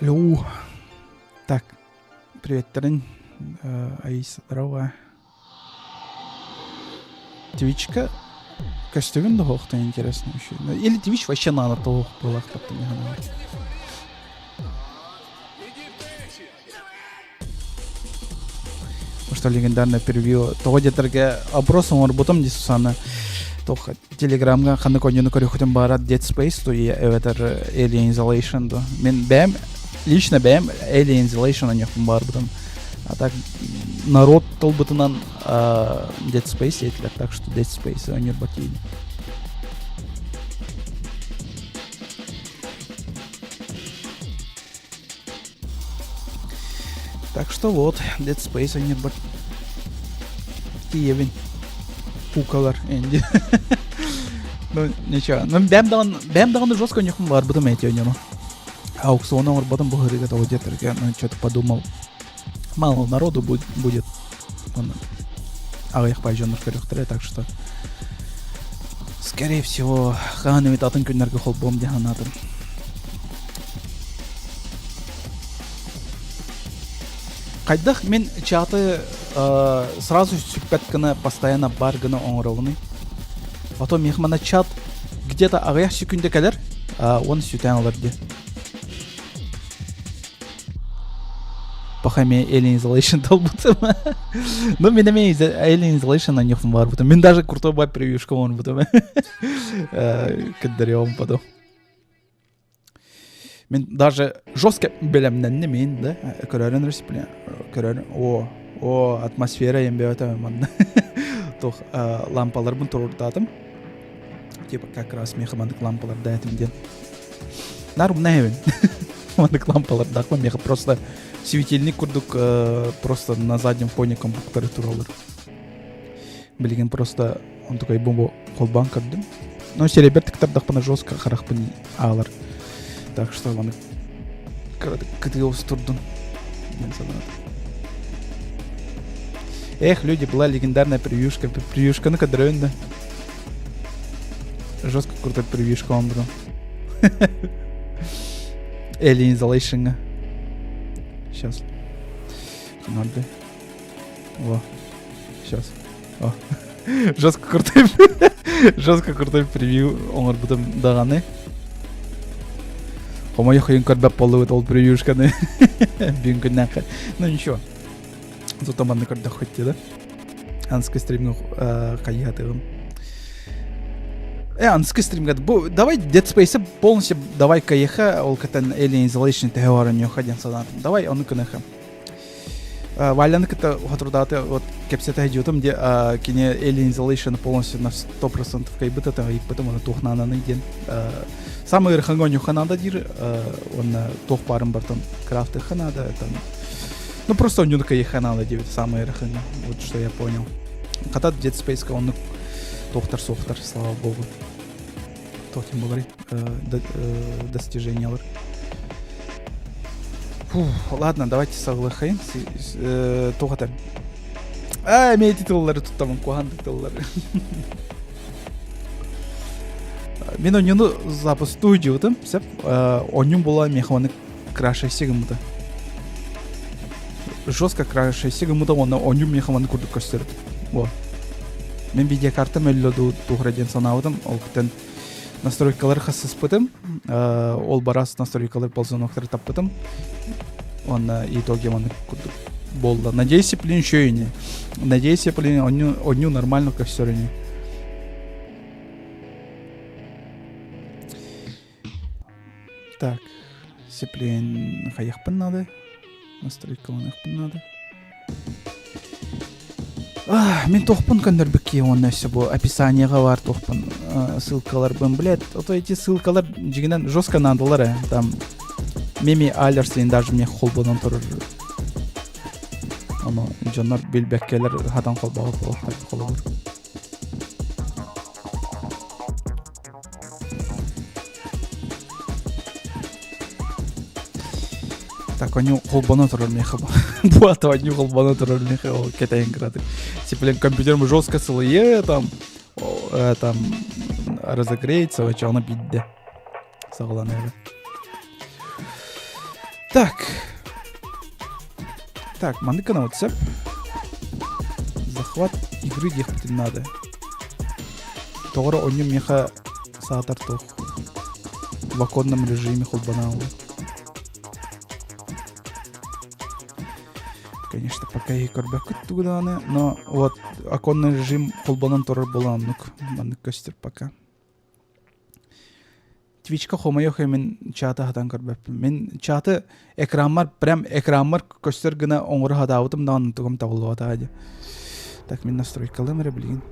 Алло. Так, приветтерин. Аиса, здорово. Твичка көстүбүн да хоохтон интересно еще. Или Twitch вообще надо того было Что легендарное превью. Того детерге опрос оҥорбутум дии Сусанна. Тох Телеграмга ханнык оонньууну көрүөхүтүн баарат Dead Space то эбэтэр Alien Isolation до. Мен бэйэм лично бэйэм Alien Isolation оонньуохпун баарбытым. А так народ тылбытынан Dead Space этилэр, так что Dead Space оонньуурбат диибин. Так что вот, Dead Space оонньуурбат тиийэбин. Пукалар энди. Ну, ничего. Ну, бэм даҕаны, бэм даҕаны жестко оонньуохпун баарбытым эти оонньууну. Аукцион оҥорботум бу ырыга того диэтэргэ, ну, что-то подумал. Мало народу будет. Он аҕыйах пай дьоннор көрүөхтэрэ, так что скорее всего, хаһан эмит атын күннэргэ холбуом диэн санаатым. Хайдах мин чаты сразу сүппэт гына постоянно бар гына оҥоробунуй? А то миэхэ манна чат где-то аҕыйах секунда кэлэр, он сүтэн ылар дии. Пока мен Alien Isolation толбутум. Ну, мен эмиэ Alien Isolation аньыахпын баарбытым. Мин даже крутой бай превьюшка оҥорбутум. Кыддарыам потом. Мин даже жестко бэлэмнэнним мин да көрөрүн респле көрөр о о атмосфера эмбэбэтэ манна туох лампаларбын туруордаатым типа как раз миэхэ маннык лампаларда этим диэн нар умнаһыбын маннык лампалардаахпын миэхэ просто светильник курдук просто на заднем фоне компьютеры тураллар билигин просто он такой бу холбоон көрдүм но серебер тыктардахпына жестко харахпын аалар так что маны кытыы турдун Эх, люди, была легендарная превьюшка. Превьюшка, ну-ка, да. Жестко крутой превьюшка он был. Alien Isolation. Сейчас. Надо. О. Сейчас. О. Жестко крутой. Жестко крутой превью оҥорбутум даҕаны. Хомойох иһин көрбөт буоллубут ол превьюшканы. Бүгүн күннээххэ. Ну ничего. Зато манна көрдөххүт да. Анскай стримҥа хайыһатыгым. Анскай стримҥа бу давай Dead Space полностью давай кайыха ол кытан Alien Isolation төһө ороньуха диэн санаатым. Давай ону кыныха. Валяны кытта хотурдааты вот кэпсэтэ дьиотум де кини Alien Isolation полностью на 100% кайбыт это ыйыппытым оны туохнаананы диэн самый ыарахаҥа оньуха надо диир уонна туох баарын бартан крафтыха надо там ну просто оньуну кайыха надо диэбит самый ыарахаҥа вот что я понял хата Dead Space-ка оннук туохтар суохтар слава богу тотем болар достижениялар Фух, ладно, давайте саҕалыаххайын. Туох этэ? Аа, эмиэ ити тыллары туттамын, куһаҕан тыллары. Мин онньуну запустуу дьыбытым, сөп. Онньум була миэхэ оны крашайсы гыммыта. Жестко крашайсы гыммыта, уонна онньум миэхэ маны курдук көстөр. Во. Мин видеокартам өллө туһура диэн санаабытым, ол күтэн настройкалары хасыспытым ол барас настройкалар ползуноктары таппытым уонна итоге маннык курдук буолла надеюсь блин еще и не надеюсь блин онню нормально көстөр ини так сеплин хайахпын надо настройкаланыахпын надо Мин туохпун көннөрбүккэ уонна өссө бу описаниеҕа баар туохпун ссылкаларбын блядь а то эти ссылкалар дьиҥинэн жестко наадалар ээ там меми алерсин даже мне холбонон турар ону дьоннор билбэккэлэр хатан холбоох холобур Так, они холбоно турар меха. Буата они холбоно турар меха ол кэтэйин кыратык. Типа, блин, компьютерым жестко сылыйы, там, там, разогреется, вообще, оно бидде. Саҕаланыаҕа. Так. Так, маннык гына сөп. Захват игры диэхпитин надо. Тоҕоро онньу миэхэ саатар туох в оконном режиме холбанаалы. Конечно, пока и көрбөккүт тугу даҕаны, но вот оконный режим холбонон турар буолан оннук маннык көстөр пока. Твичка хомойуох мин чаты хатан көрбөппүн. Мин чаты экранмар прям экранмар көстөр гына оҥоро хатаабытым даҕаны тугум табыллыбатаҕа дии. Так, мин настройкалыым эрэ билигин.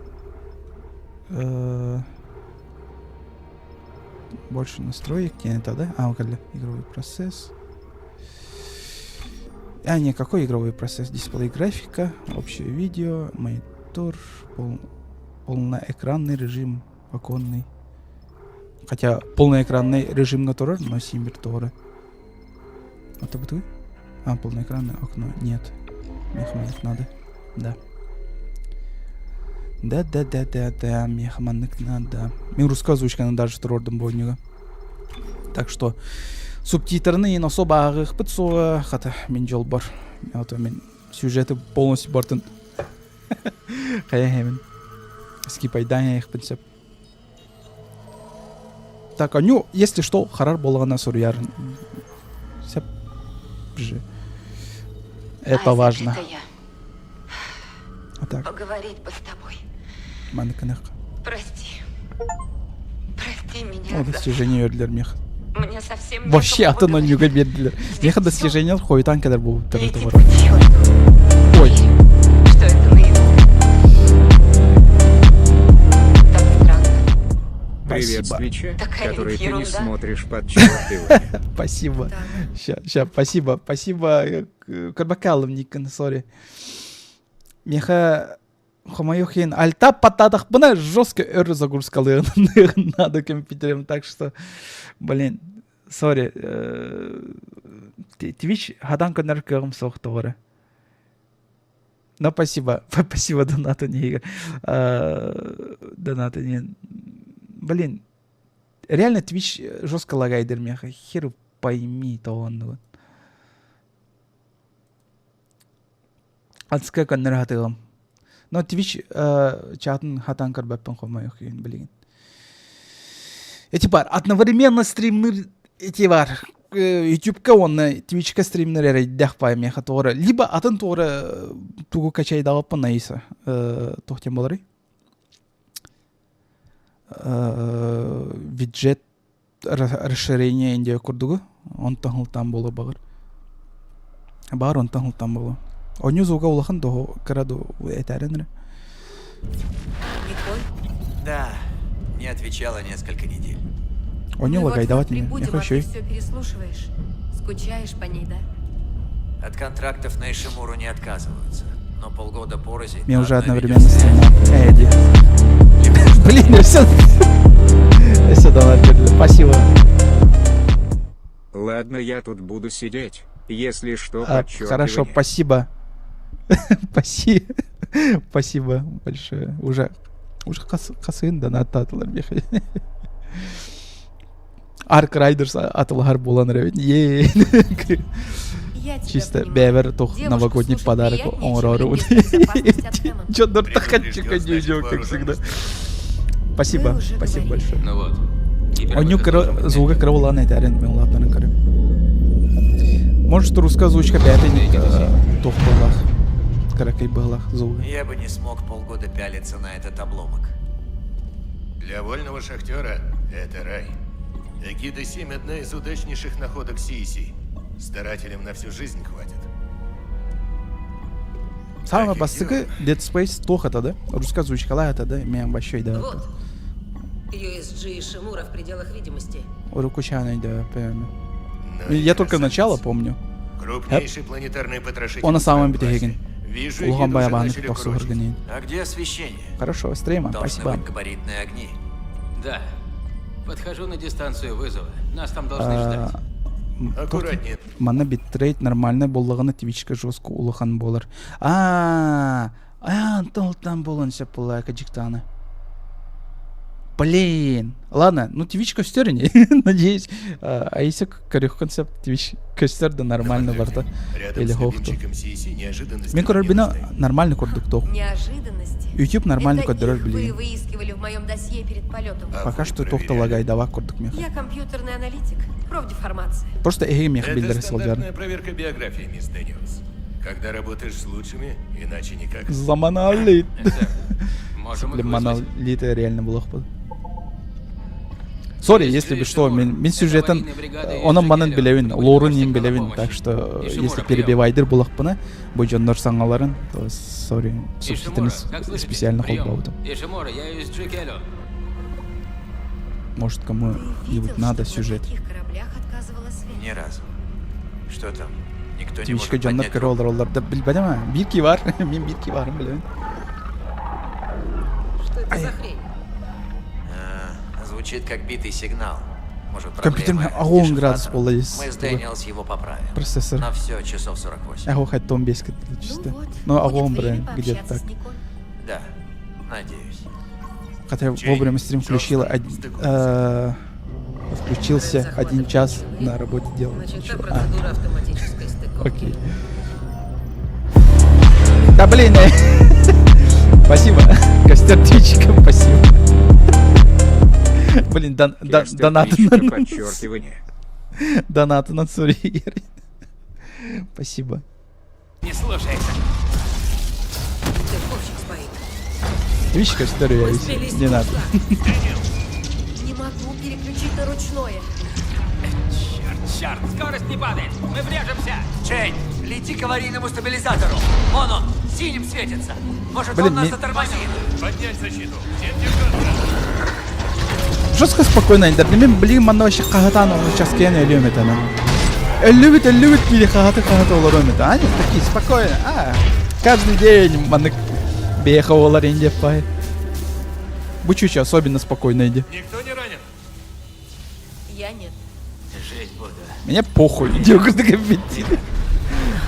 Больше настроек диэн это, да? А, кэллэ. Игровой процесс. А, не, какой игровой процесс? Дисплей графика, общее видео, монитор, пол, полноэкранный режим, оконный. Хотя полноэкранный режим турар, но симбир туора. Это бутуй? А, полноэкранное окно. Нет. Мехманик надо. Да. Да-да-да-да-да, мехманик надо. Мен русская озвучканы даже турордум бойнуга. Так что субтитрны ен особо ааҕыахпыт суоҕа хата мин дьолбор. Вот мен сюжеты полностью бартын хайа хэмин скипайдаан яхпын сөп. Так, ну, если что, харар буолаҕына суруйар. Сөп же. Это Айзек, важно. это я. А так, Поговорить бы с тобой. маныкынах. Прости. Прости меня О, за... достижение бердилер мех. Мне совсем Вообще некому атын поговорить. онньуга бердилер. Здесь Меха всё достижение хойутан кэлэр буолбуттар летит это к черту. Ой, Верю, что это наяву. Так странно. Привет с спасибо. Твича, Такая который ведь ты не ерунда. смотришь подчеркивание. Спасибо. Так. Ща, ща, спасибо, спасибо. Карбакалым Никон, сори. Меха хомойуох иһин альта паттаатахпына жестко өр загрузкалыан надо компьютером, так что, блин, сори, Twitch хадан көнөр кыаҕым суох тоҕо Но спасибо, спасибо донату не донату не блин, реально Twitch жестко лагайдыр меха, хер пойми того оннугун. Адыска көннөрө хатыгым. Но Twitch чатын хатан көрбөппүн хомойуох иһин билигин. Эти бар одновременно стримныр эти бар ютубка уонна Twitchка стримнер эрэйдэх пай миэхэ туора либо атын туора тугу качайдаабаппын наиса туох диэн буоларый виджет расширение индия курдугу онтон хылтаан буолуо баҕар баар онтон хылтаан буолуо онньу звуга улахан доо кыра дуу этээрин эрэ Николь? Да, не отвечала несколько недель. Онньу Мы вот-вот лагайдават мне прибудем, а еще ты все переслушиваешь. Скучаешь по ней, да? От контрактов на Ишимуру не отказываются. Но полгода порознь Мне на уже одной одновременно видеосвязи. стримал. Эдди. Легко, что Блин, все. Все, донат Спасибо. Ладно, я тут буду сидеть. Если что, А, хорошо, подчеркивание. спасибо. Спасибо. Спасибо большое. Уже уже хасыын донаттаатылар миэхэ. Ark Riders атылар буолан эрэбит. Е. Я тебя Чисто понимаю. бэбэр тух Девушку новогодний слушать подарок приятнее, чем оҥороору. ликбез безопасность от Хэммонда. Чё Прибыль ждет, значит, как всегда. вооруженность. Спасибо, Мы уже спасибо говорили. большое. Ну вот. Теперь Онньу выход кыра должен быть звуга найден. кыра улаан этэрин мен улаатарын көрүм. Может, русская озвучка бэйэтэ туох буоллах. Кыракый быһылах звуга. Я бы не смог полгода пялиться на этот обломок. Для вольного шахтера это рай. Эгида-7 одна из удачнейших находок CEC. Старателям на всю жизнь хватит. Самое Таких бастакы дел. Dead Space туох это да? Русская озвучкалаах это да? Мен вообще да. Вот. USG Ишимура в пределах видимости. Урукучаный да, прямо. Ну и Я только красавец. начало помню. Крупнейший планетарный потрошитель. Оны в своем самым классе. битегин. Вижу, Улахан Эгиду уже баябаны начали тохсу курочить. хыргынин. А где освещение? Хорошо, стрима, Должны спасибо. быть габаритные огни. Да. Подхожу на дистанцию вызова. Нас там должны А, ждать. Аккуратнее. Манна битрейт нормальный буоллаҕына Твичка жестко улахан буолар. А, а, антон буолан сөп буолла кадьыктааны. Блин. Ладно, ну Twitch көстөр ини. Надеюсь. А если көрүөх концепт Twitch көстөр да нормально барда. Рядом Или с хоохту. любимчиком CEC неожиданности Мен не көрөр нужны. нормально курдук тоқ. Неожиданности. YouTube нормально Это көрдөрөр их вы билигин. выискивали в моем досье перед полетом. А Пока вы что тоқ проверяли? талагайдава курдук меха. Я компьютерный аналитик, профдеформация. Просто эһиги мех Это билдер сылдьар. стандартная проверка биографии, мисс Дэниелс. Когда работаешь с лучшими, иначе никак. Заманалит. Сэр, можем их Блин, вызвать. маналит реально было бы. Сори, если бы что, мин, мин Это сюжетын аварийная бригада онон манан Ишигелю. билэбин, Прибыли лорун по нин сигналу билэбин, помощи. так что Ишимура, если прием. перебивайдер булахпына, бу дьоннор саҥаларын, то сори, субтитрын Ишимура, как слышите? специально Прием. холбаутым. Ишимура, я USG Келлю. Может, Ты кому-нибудь видел, надо чтобы сюжет. На таких кораблях отказывала связь? Ни разу. Что там? Никто не Твичка может дьоннор поднять көрө олороллор да билбэтим а. Биир ки бар, мин биир ки барым билэбин. Что это за хрень? А, Звучит как битый сигнал. Может, Компьютер проблемы с огонь градус дешифратором? буолла есть. Мы с Дэниелс его поправим. Процессор. На все часов 48. Аҕо хаттон бес чисто. Ну вот, Но будет огонь, время блин, где-то пообщаться так. с Николь. Да, надеюсь. Хотя Чей? вовремя стрим включила, Джонсон, стыкуемся. включился Захватывает один час ключевые. на работе делал. Начата ничего. А, процедура автоматической стыковки. окей. Да блин, э. спасибо. Костер Твичка, спасибо. Блин, дан, дан, Кестер донаты Твичка, на подчеркивание. донаты на Цури. Спасибо. Не слушается. Стыковщик споит. Твич Костер, я Мы если сбились не с надо. курса. Не могу переключить на ручное. Черт, черт, скорость не падает. Мы врежемся. Чейн, лети к аварийному стабилизатору. Вон он, синим светится. Может, Блин, он нас ми- затормозит. Поднять защиту! Всем держаться! Жестко спокойно, мен блин манна вообще хаһытаан оны сейчас киэн өлүөм этэ Өллүбүт өллүбүт били хаһаты хаһаты олором этэ. Они такие спокойно. А, каждый день маннык беха олар инде пай. Бу чуча особенно спокойно иди. Никто не ранен? Я нет. Жить буду. Мне похуй, иди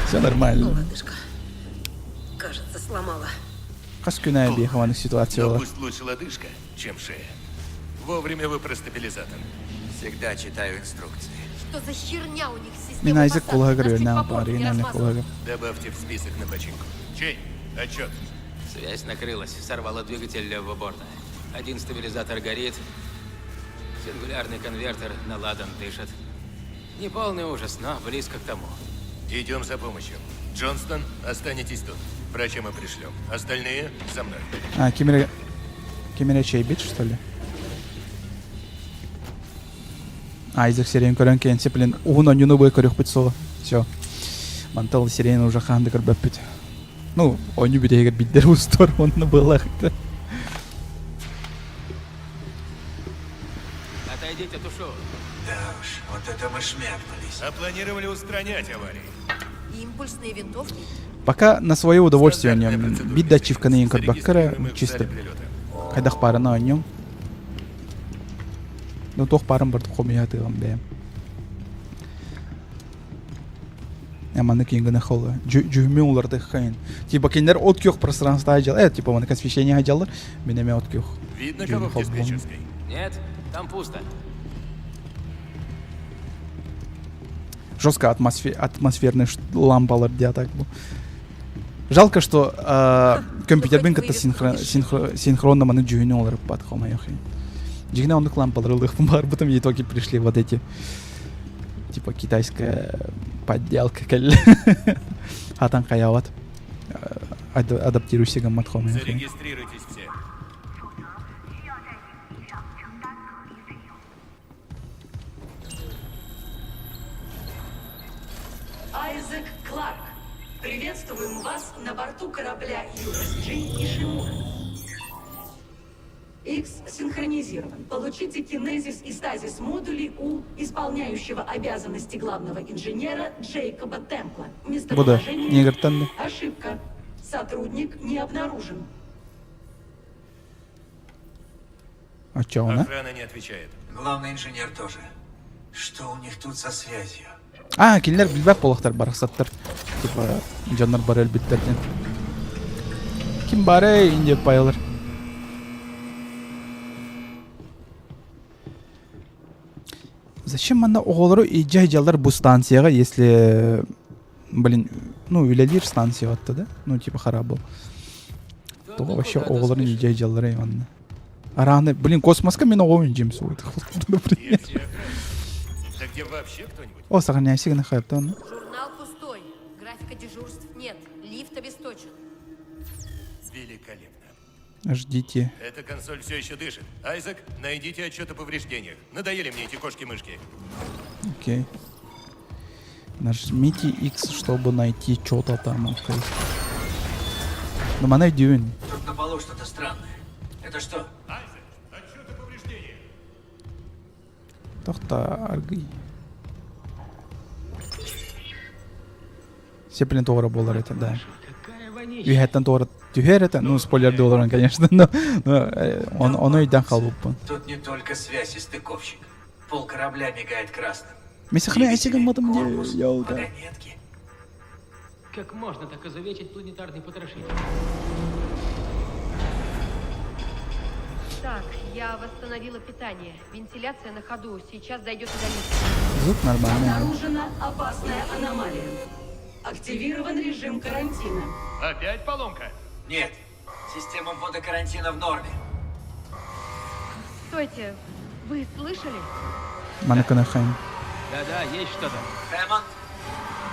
Все нормально. Лодыжка. Кажется, сломала. Хас күнә беха маннык ситуация Но олар. пусть лучше лодыжка, чем шея. Вовремя вы про стабилизатор. Всегда читаю инструкции. Что за херня у них с системой Мин Айзек посадки? кулага Нас чуть көрүнә, по борту не оригинальный размазало. кулага. Добавьте в список на починку. Чей? Отчет. Связь накрылась, сорвала двигатель левого борта. Один стабилизатор горит, сингулярный конвертер на ладан дышит. Не полный ужас, но близко к тому. Идем за помощью. Джонстон, останетесь тут. Врача мы пришлем. Остальные за мной. А, кимере кимере чейбит, что ли? Айзек сирен көрөн кэнси, блин, уһун онньуну бу көрүөхпүт суоҕа. Все. Мантал сирен уже хаанды көрбөппүт. Ну, онньу бүтэһигэр биддер устор онно былахты. Отойдите, тушу. Да уж, вот это мы шмякнулись. А планировали устранять аварии. Импульсные винтовки? Пока на свое удовольствие Стандартная онньом. процедура, Бид ачивканы мистер көрбөккөрө Зарегистрируем их в чисто зале прилета. хайдах парына онньом. Ну, туох парын барды хомуйа тыгам бэйэм. Аманы кингана холла. Жүхмө уларды хайын. Типа киндер от көх пространство ажал. Э, типа маны освещение ажаллар. Мен эме от көх. Видно Дюйм кого в холл. диспетчерской? Нет, там пусто. Жестко атмосфер, атмосферный лампалар дия так бу. Жалко, что компьютербин хоть кытта вывеску синхро, напиши. синхро, синхронно маны жүхүнү олар бат хомайохи. Жигне ондук лампалар ылых бар, потом в итоге пришли вот эти типа китайская подделка кэл. Хатан хаяват. Адаптируйся гаммат хомайохи. Зарегистрируйтесь все. Айзек Кларк. Приветствуем вас на борту корабля USG Ишимура. X синхронизирован. Получите кинезис и стазис модулей у исполняющего обязанности главного инженера Джейкоба Темпла. Бу да, Местоположение... негртан да. Ошибка. Сотрудник не обнаружен. А чё она? Охрана не отвечает. Главный инженер тоже. Что у них тут со связью? А, кинилэр билбэт буолуохтар барахсаттар. Типа дьоннор бар өлбүттэр диэн. Ким баарый диэн пайалар. Зачем манна оҕолору илдьэ сылдьаллар бу станцияҕа, если, блин, ну, үлэлиир станция отто да? Ну, типа харабыл. Тоҕо вообще оҕолорун илдьэ сылдьалларый манна? Араны, блин, космоска мин оҕом илдьим суут, например. Да где вообще кто-нибудь? О, сохраняйся на хайптон. Журнал пустой. Графика дежурств нет. Лифт обесточен. Великолепно. Ждите. Эта консоль все еще дышит. Айзек, найдите отчет о повреждениях. Надоели мне эти кошки-мышки. Окей. Нажмите X, чтобы найти что-то там. Окей. Ну, мана дюн. Тут на полу что-то странное. Это что? Айзек, отчет о повреждениях. Тохта аргый. Сеплин туора буолар этэ, да. Үһэттэн туора түһэр этэ. Ну, спойлер долларан, конечно, но, но он, ону өйдөөн хаалбыппын. Тут не только связь и стыковщик. Пол корабля мигает красным. Корпус, вагонетки. Как можно так изувечить планетарный потрошитель? Так, я восстановила питание. Вентиляция на ходу. Сейчас дойдет и до лифта. Звук нормальный. Обнаружена опасная аномалия. Активирован режим карантина. Опять поломка? Нет, система ввода карантина в норме. Стойте, вы слышали? Манаканахайм. Да-да, есть что-то. Хэммонд?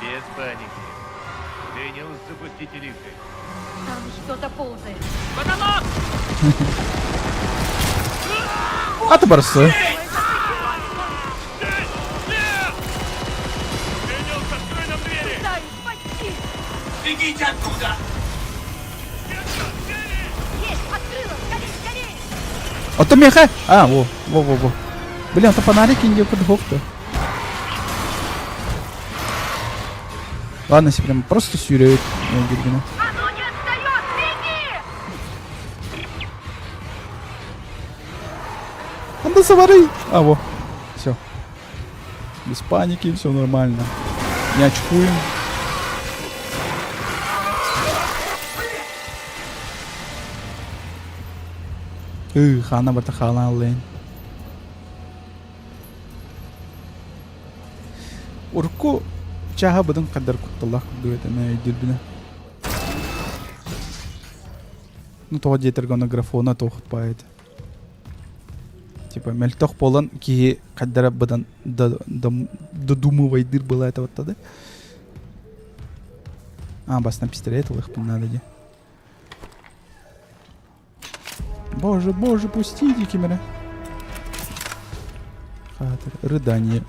Без паники. Дэниелс, запустите лифты. Там что-то ползает. Потолок! А ты барсы. Дэниелс, открой нам двери! Пытаюсь спасти! Бегите оттуда! Есть! Открыла! Скорее, скорее! А то меха! А, во, во, во, во. Блин, а то фонарики не подготовка. Ладно, если прям просто сюрет. Оно не отстает! Беги! Анда савары! А, во. Все. Без паники, все нормально. Не очкуем. Ых, она бартахала лень. Урку чаһа быдын каддар кутталлах курдук этэ өйдүүрбүнэ. Ну тоҕо диэтэргэ ону графона туохпа этэ. Типа мөлтөх буолан киһи хаддара быдан додумывайдыр была это вот тогда. А, бастан пистолет ылыхпын надо де. Боже, боже, пустите кимэрэ. Хатыр, рыдание.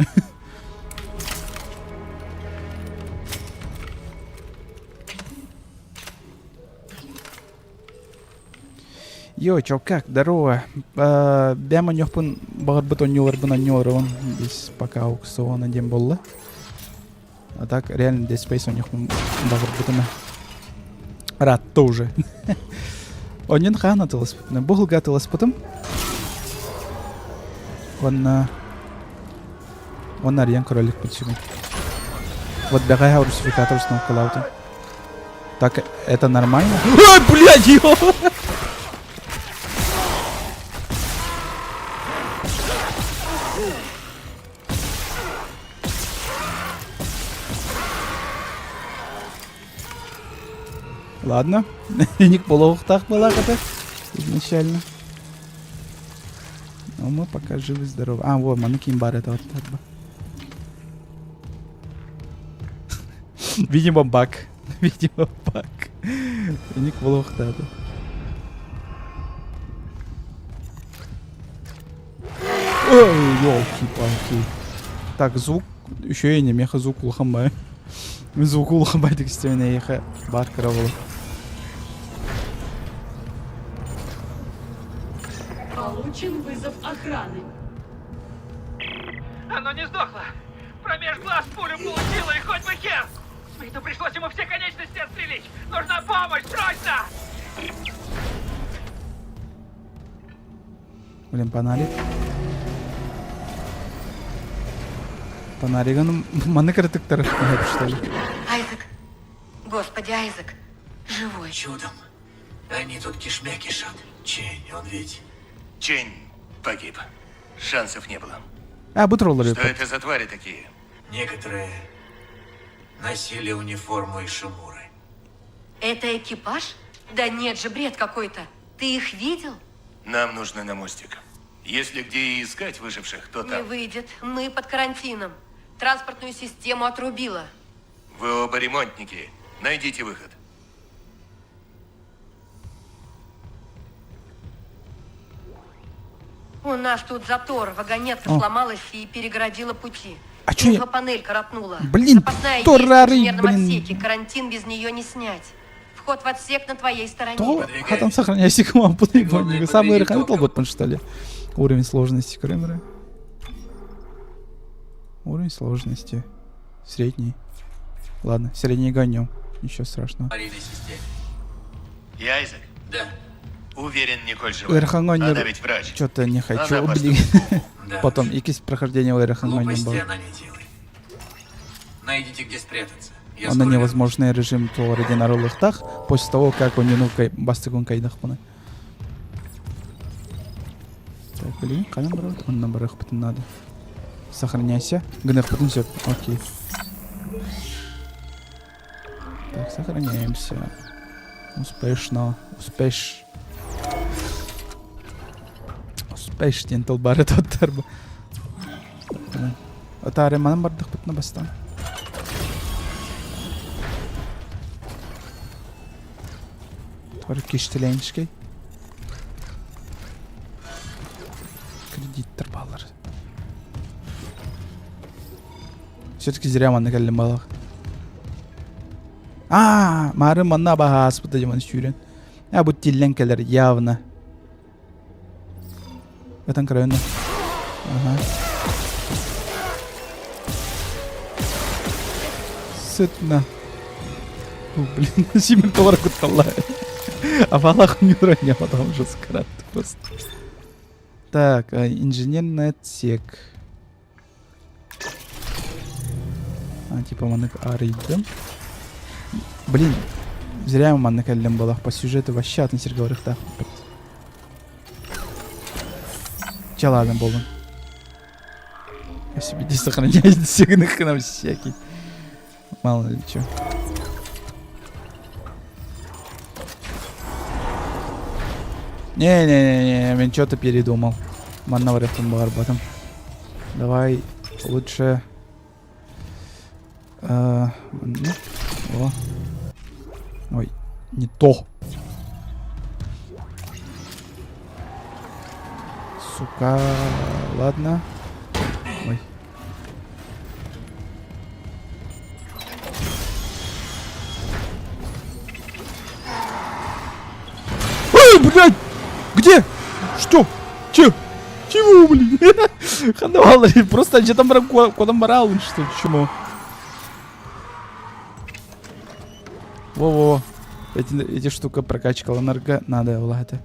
Йо, чё, как, здорово. Бэм онньохпун баҕарбыт онньуоларбын онньуоларабын здесь пока аукциона диэн буолла. А так реально Dead Space онньохпун баҕарбытым. Рад уже. Онньон хаан атыласпытына, бу сылга атыласпытым. Уонна уонна арыйан көрөлүкпүт сүгүн. Вот бэҕэһээ русификатор установкалаабытым. Так, это нормально? Ой, блядь, ё! Ладно. Ник полуохтах была это изначально. Но мы пока живы-здоровы. А, вот, манекин бар это вот. Видимо, баг. Видимо, баг. Ник полуохтады. Ой, елки-палки. Так, звук еще и не меха звук улахан Звук улахан бай истэбинэ эйиэхэ баар кыра буолар. Получен вызов охраны. Оно не сдохло! Промеж глаз пулю получило, и хоть бы хер! Смиту пришлось ему все конечности отстрелить! Нужна помощь, срочно! Блин, фонарик. Фонаригын маны кырытыктар что ли? Айзек. Господи, Айзек. Живой. Чудом. Они тут кишмя кишат. Чень, он ведь... Чень погиб. Шансов не было. А, бу тураллар Что это за твари такие? Некоторые носили униформу Ишимуры. Это экипаж? Да нет же, бред какой-то. Ты их видел? Нам нужно на мостик. Если где и искать выживших, то Не там. выйдет. Мы под карантином. Транспортную систему отрубила. Вы оба ремонтники. Найдите выход. У нас тут затор. Вагонетка О. сломалась и перегородила пути. А чё я- Инфопанель коротнула. Блин, Запасная есть в торары, инженерном блин. отсеке. Карантин без нее не снять. Вход в отсек на твоей стороне. То хатан сохраняйся к вам Главное, Самый подведи ыарахан топливо. толбот что ли? Уровень сложности, кремеры. Уровень сложности. Средний. Ладно, средний гонем. Ничего страшного. Аварийной системе. Я Айзек. Да. Уверен, Николь жива. Ыарахан Она ведь врач. Что-то не хочу, Она блин. Да. Потом икис прохождение ыарахан Глупости было. она не делает. Найдите, где спрятаться. Я Онно скоро невозможный режим туолар диэн арыллыахтаах после того, как онньуну бастыгын кайдахпына. Так, блин, ханан барабыт? Онно барыахпытын надо. Сохраняйся. Гыныахпытын сөп. Окей. Так, сохраняемся. Успешно. Успеш. Успеш диэн тыл бары тоттар бу. Атаары манан бардахпытына бастаан. Твары киштелээншкэй. Кредиттер баалар. Все-таки зря манна кэллим балах. Аа, мары манна баха ааспыта дьаман сүүрэн. А бу тиллэн кэлэр явно. Ытан көрөйүн Ага. Сытно. О, блин, Симин толар кутталла. Афалах не уроня, потом уже скрат просто. Так, инженерный отсек. А, типа маннык арыйдым. Блин, зря маннык кэллим буолах по сюжету вообще атын сиргэ барыахтаах. Чэ ладно буоллун. Я себе не сохраняюсь на всякий. Мало ли чё. Не-не-не-не, мен что-то передумал. Манна барыахпын баҕарбатым. Давай лучше... Э, ну, о. Ой, не то. Сука, ладно. Ой. Эй, блядь! Где? Что? Че? Чего, блин? Хандавал, просто что там куда барал, что чему? Во-во. Эти, эти штука прокачка энерго надо это.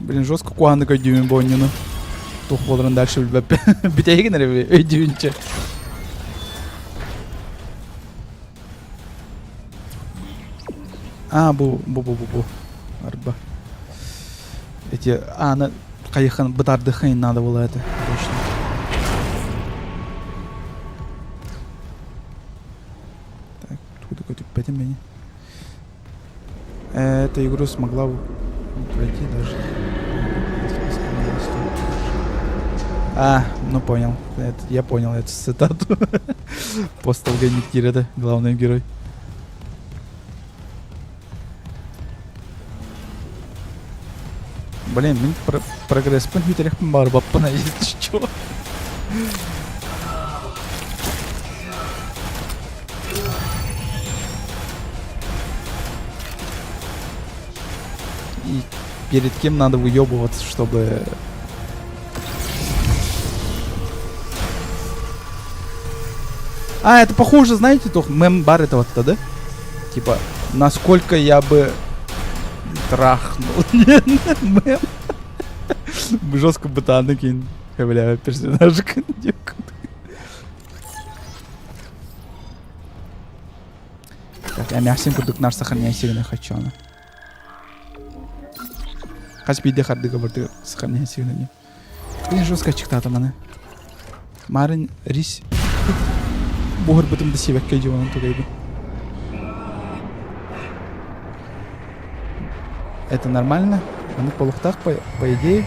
Блин, жестко куаны көйдүүмүн бу Тух буоларын дальше билбэппин. Бүтэһигин эрэ өйдүүнчэ. А, бу, бу, бу, бу, бу. Арба. Эти, а, на, хайыхан бытардыхын надо было это. Точно. Так, откуда какой-то меня? Эту игру смогла пройти даже. А, ну понял. Это, я понял эту цитату. Postal Гайник это главный герой. Блин, мин про прогресс компьютерехпин бар баппын если чё. И перед кем надо выебываться, чтобы... А, это похоже, знаете, то мем бар этого да? Типа, насколько я бы трахнул. Мем. Жестко бытаны кин. Бля, персонажик. Так, я мясин курдук нар сохраняй сигнал хочу. Хас биирдии хардыга бардыгар сохраняй сигнали. Блин, жестко аччыктаатым аны. Марын рис буһарбытым да сиэбэккэ дьуонан тугайбын. Это нормально? Маннык буолуохтаах по, по идее.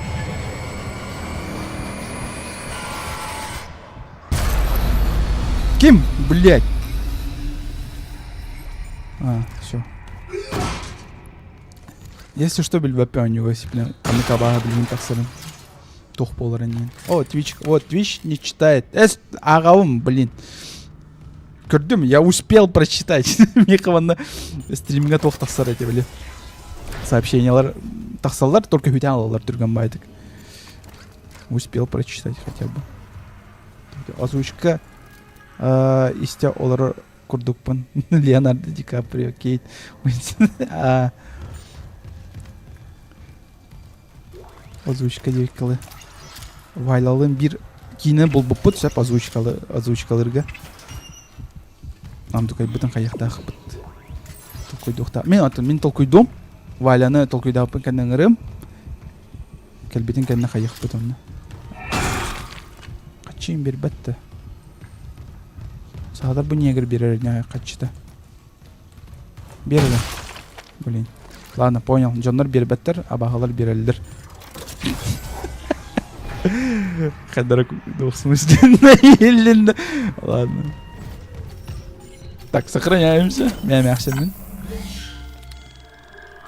Ким, блядь? А, все. Если что, билбэппин оонньууга сиплен ханнык абааһы билигин тахсарын. Туох буоларын диэн. О, Twitch, вот Twitch не читает. Эс, ааҕабын, блин. Көрдүм, я успел прочитать. Миэхэ манна стримҥа туох тахсар этэ, били. Сообщениялар тахсаллар, только хүтэн алаллар түргэн баайдык. Успел прочитать хотя бы. Озвучка истэ олорор курдукпун. Леонардо Ди Каприо, Кейт Уинслет. Озвучка диэккалы. Вайлалын биир киинэ булбуппут сөп озвучкалы озвучкалырга. Нам тукайбытын хайыахтаахпыт. Толкуйдуохтаах. Мин атын мин толкуйдуом. Валяны толкуйдаабыппын кэннэ ыҥырыам. Кэлбитин кэннэ хайыахпыт онно. Хаччыын биэрбэт да. Саатар бу негр биэрэр не хаччыта. Биэрэлэр. Блин. Ладно, понял. Дьоннор биэрбэттэр, абаһалар биэрэллэр. Хайдара двухсмысленно Ладно. Так, сохраняемся. Мямяхсенмин.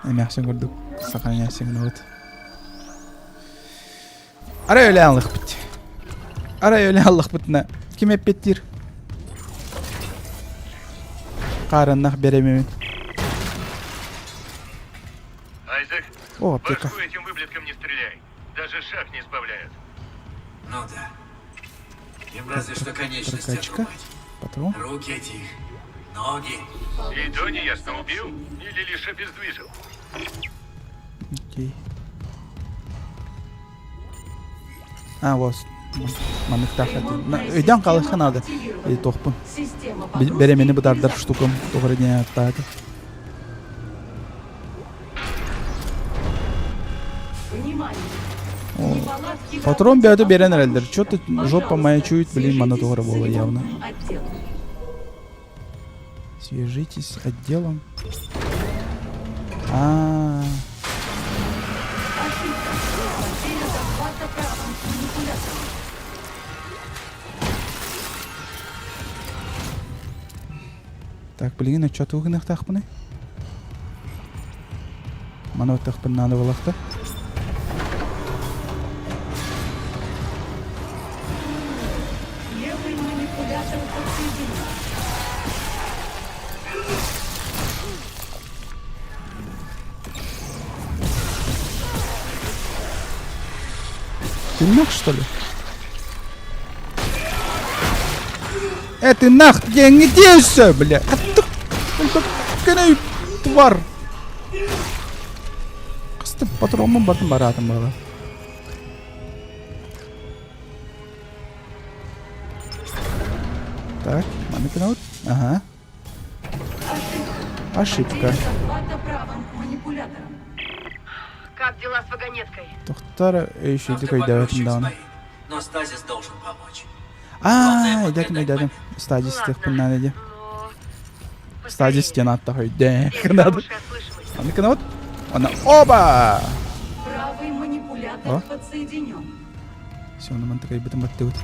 Эмээхсин курдук сохраняйся гынабыт. Арай өлө аллахпыт. Арай өлө аллахпытына ким эппиттиир? Хаарыннах беремемин. Айзек, О, аптека. башку этим выблетком не стреляй. Даже шаг не сбавляют. Ну да. Им разве что конечности Прокачка. отрубать. Патрон. Руки эти их, ноги. И то не ясно, убил или лишь обездвижил. Окей. А, вот. Манныктаах Өйдөөн хаалыахха наада. Туохпун. Бэрэмэни бытаардар штукам тоҕо диэн ааттаата. Патрон бэйэтэ биэрэн эрэллэр. Чё-то жопа моя чует, блин, мана тоҕо буола явно. Свяжитесь с отделом. А, Так, билигин отчету гыныахтаахпыный? Маны оттахпын наада буолахта. Левый манипулятор подсоединен. Ты нах, что ли? Э, ты нах, где не делся, бля? А ты, тварь. Қысты патронмын бардым баратын бала. Так, маны вот. Ага. Ошибка. Как дела с вагонеткой? Тохтар еще иди кайдаватын дааны. Но стазис должен помочь. А, идэтим идэтим. Стазис тыхпын иди. Стазис диэн ааттаах өйдөөх надо. Аны вот. Она оба! Правый манипулятор подсоединен. Все, на такая бытом баттыбыт.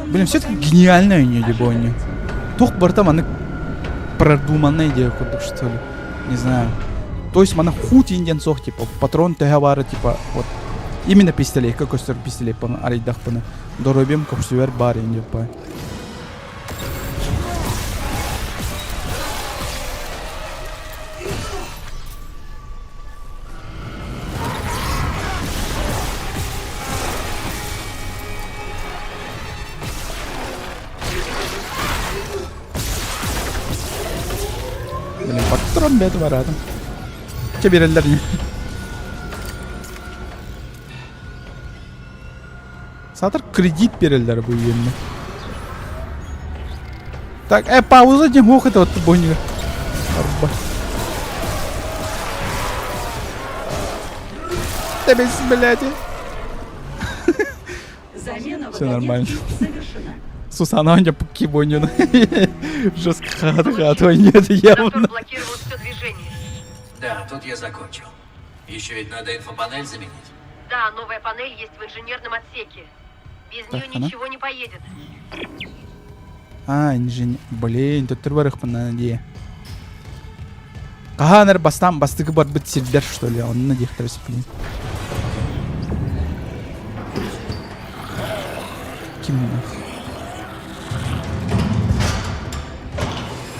Блин, все-таки гениальная не дебони. Тух барта маны продуманная идея курдук, что ли. Не знаю. То есть мана хуть индиан сох, типа, патрон төһө типа, вот. Именно пистолет, көстөр пистолет паны арыйдахпына. Доробим көпсүбэр бар инде па. Блин, патрон бэт баратым. Че береллер не? Сатыр кредит береллер бу үйенне. Так, пауза дем ох это вот бойня. Арба. Тэбис, блядь. Замена Всё нормально. вагонетки завершена. Сусана у кибоню. Жестко хат нет, явно. Затор блокировал все движение. Да, тут я закончил. Еще ведь надо инфопанель заменить. Да, новая панель есть в инженерном отсеке. Без Так, нее она? ничего не поедет. А, инженер. Блин, тут барыхпын дии. Хаһан бастаан бастакы барбыт сирдэр, что ли, онно диэхтэрэ блин. Ким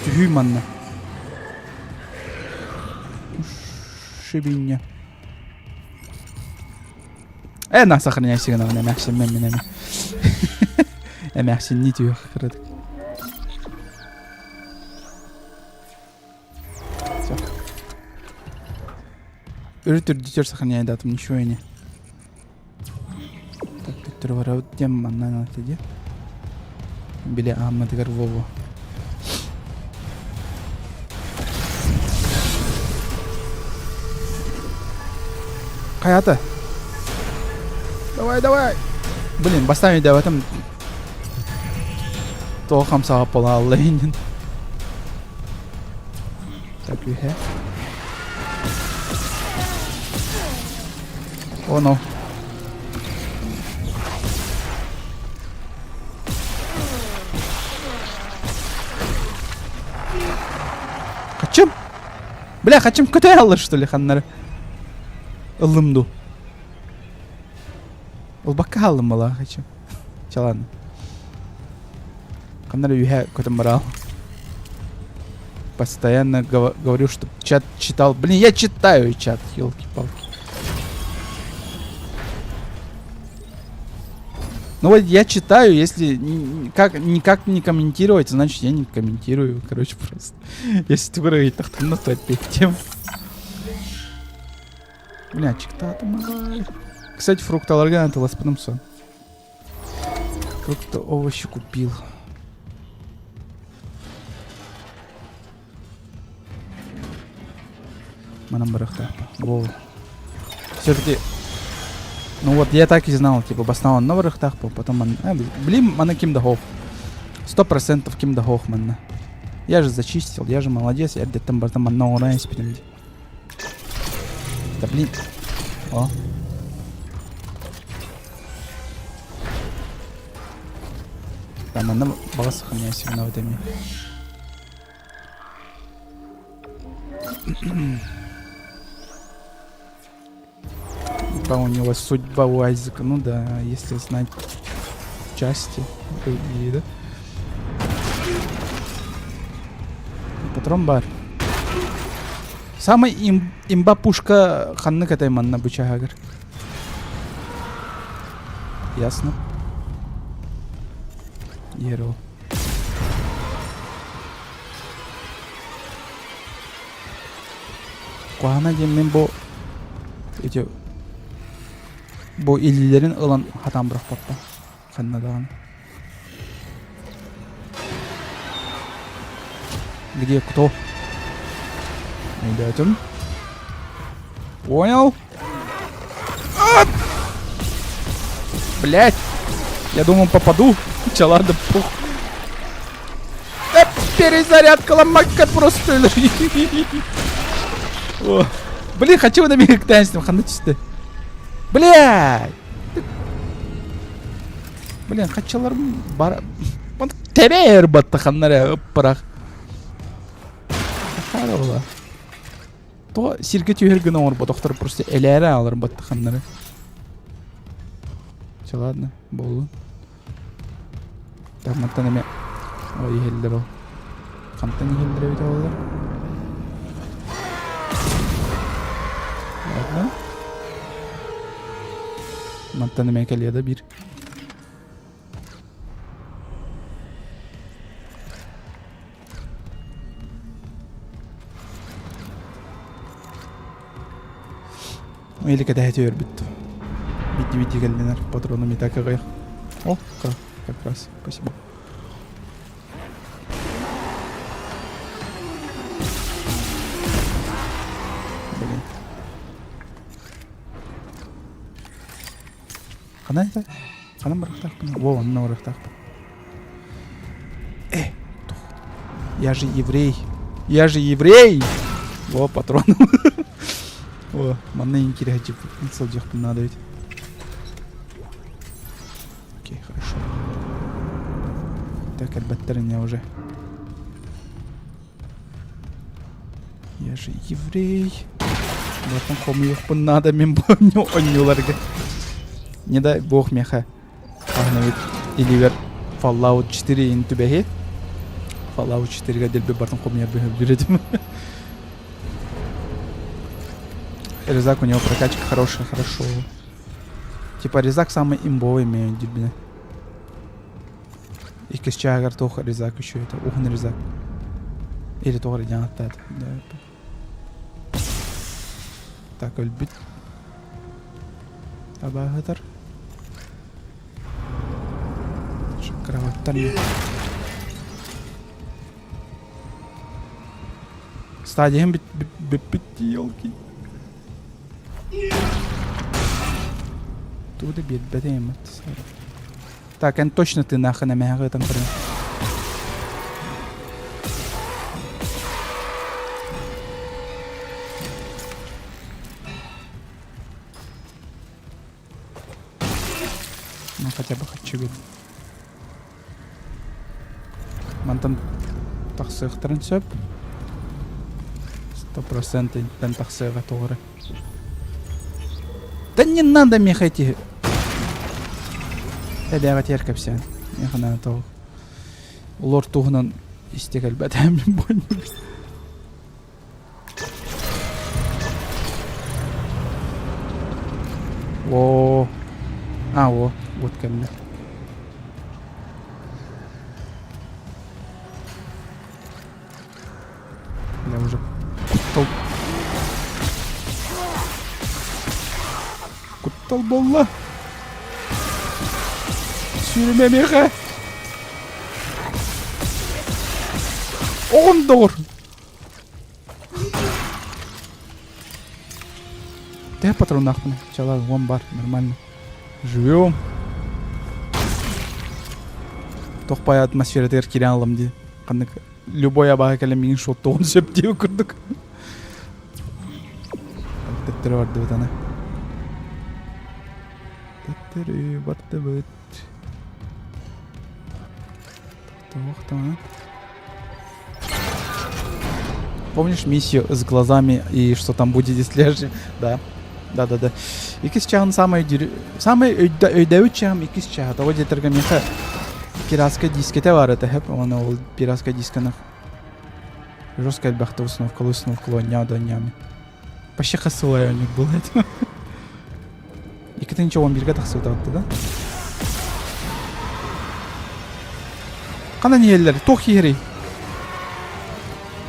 Түһүү манна. Шибиння. Э, на сохраняй сигнал, эмээхсин мен мен эме. Эмээхсинни түһүөх кырадык. Все. Үрүт үрдүтөр сохраняй датым, ничего не. Так, төттөрү барабыт диэн манна дии. Били аамматыгар Вову. Хайата? Давай, давай! Блин, бастаан өйдөөбөтүм. Тоҕо хамсаҕа буолаалла иннин. Так, үһэ. О, no. Хачым! Бля, хачым көтө аллар, что ли, ханнары? Ыллым ду. Ылбакка хааллым бала, хачым. Чалан. Ханнары үһэ көтөн барал. Постоянно говорю, что чат читал. Блин, я читаю чат, елки-палки. Ну вот я читаю, если как, никак не комментировать, значит я не комментирую. Короче, просто. Если ты выиграешь, то опять тем. Бля, чиктатым. Кстати, фрукталарга антыласпыным сон. Фрукты, овощи купил. Манан барахта. Во. Все-таки Ну вот, я так и знал, типа, бастаан онно барыахтаахпын, потом ман... А, блин, маны ким да хоох. 100% ким да хоох манна. Я же зачистил, я же молодец, я эрдэттэн барытын манна оҥорон испитим дии. Да блин. О. Да, манна баҕа сохраняй сигнал эми. Типа у него судьба у Айзека. Ну да, если знать части другие, да? Патрон бар. Самый им, имба пушка ханнык этэй манна бу чаһагар. Ясно. Ерол. Куһаҕана диэн мин бу ити бу илиилэрин ылан хатаан бырахпаппын ханна даҕаны. Где кто? Өйдөөтүм. Понял? А! Блять! Я думал попаду. Чэ ладно, пух. Перезарядка ломака просто. Блин, хочу на миг танцем, ханна түсті. Блядь! Блин, хачаларым бар... Тэбэр батта ханнара ыппырах. Хара була. То сиргэ түһэр гына оҥорботохтор просто элээрэ аалар баттаханнары. Все, ладно, буоллун. Так, мантан эмэ ой иһэллэр ол. Хантан иһэллэр эбит оҕолор? Ладно. Мантан эмэ кэлиэ да биир. Или кэтэһэ өрбүт. Бидди-бидди кэллинэр патрону не так аҕыйах. О, как, как раз, спасибо. Блин. Ханан это? Ханан барыахтаахпын? Во, онно барыахтаахпын. Э, Я же еврей. Я же еврей! Во, патрон. О, манна кире сылдьыахпын надо ведь. Окей, хорошо. Так, элбэттэр не уже. Я же еврей. Бартан хомуйуохпун надо мин бу онньууларга. Не дай бог меха. Аһына иливер Fallout 4 ин түбэһи. Fallout 4-га дэлби бартан хомуйар бөһө Резак у него прокачка хорошая, хорошо. Типа резак самый имбовый имею дебиле. Иккис чааһыгар туох резак еще это уһун резак. Или туох эрэ диэн аттаат. Так өлбүт. Абааһытар. Кроваттан Стадиям бүппүт елки. Тугу да биэрбэтэ Так, эн точно ты нахрен эмэһэҕэ ытан көрөн. Ну хотя бы хочу бит. Мантан тахсыахтарын сөп. 100% тахсыаҕа тоҕо Да не надо меха эти... Эбэҕэ тиэр кэпсээн. Меха надо того. Олор туһунан истэ кэлбэтэм О, а, о, вот кэллэ. Я уже куттал. Куттал буолла. Сүүрүмэ миэхэ. Оҕом доҕор. Төһө патроннаахпын? Чала, вон бар, нормально. Живем. Тохпай атмосфератыгар киирэн алам дии. Ханнык любой абааһы кэлэн миигин шоттуон сөп диэн курдук. Төттөрү бардыбыт аны. Төттөрү бардыбыт. Туох Помнишь миссию с глазами и что там будет, если Да. Да-да-да. Иккис чаһын самай самай өйдөбүт чаһым иккис чаһа. Того диэтэргэ миэхэ пиратскай дискете бар этэ хэп. Оны ол пиратскай дисканы жестко элбэхтэ установкалыы установкалыы онньаа да онньаами. Почти хасылай у них был это. 2011-ге тахсыбыта да? Ханан иһэллэр? Туох иһэрий?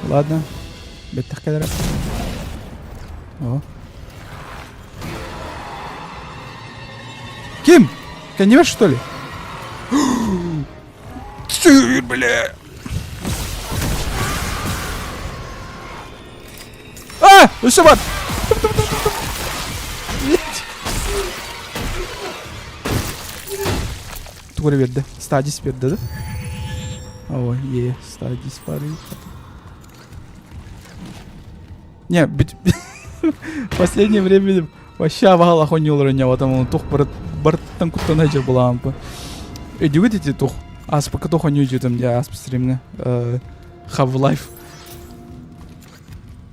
Ладно. Бэттэх кэлэрэ. О. Ким? Кэннибэр, что ли? Сыр, бля! А! Өссө бар! Тугу эрэ биэрдэ. Стадис биэрдэ да? Ой, е, стадис бары. Не, бит... Последнее время вообще абаһалах оонньуулар оонньообатым, оны тух барыттан куттана дьэ булаампы. Өйдүгүт ити тух. Аспакка тух оонньуу дьүтүм дьэ ааспыт стримҥэ. Half-Life.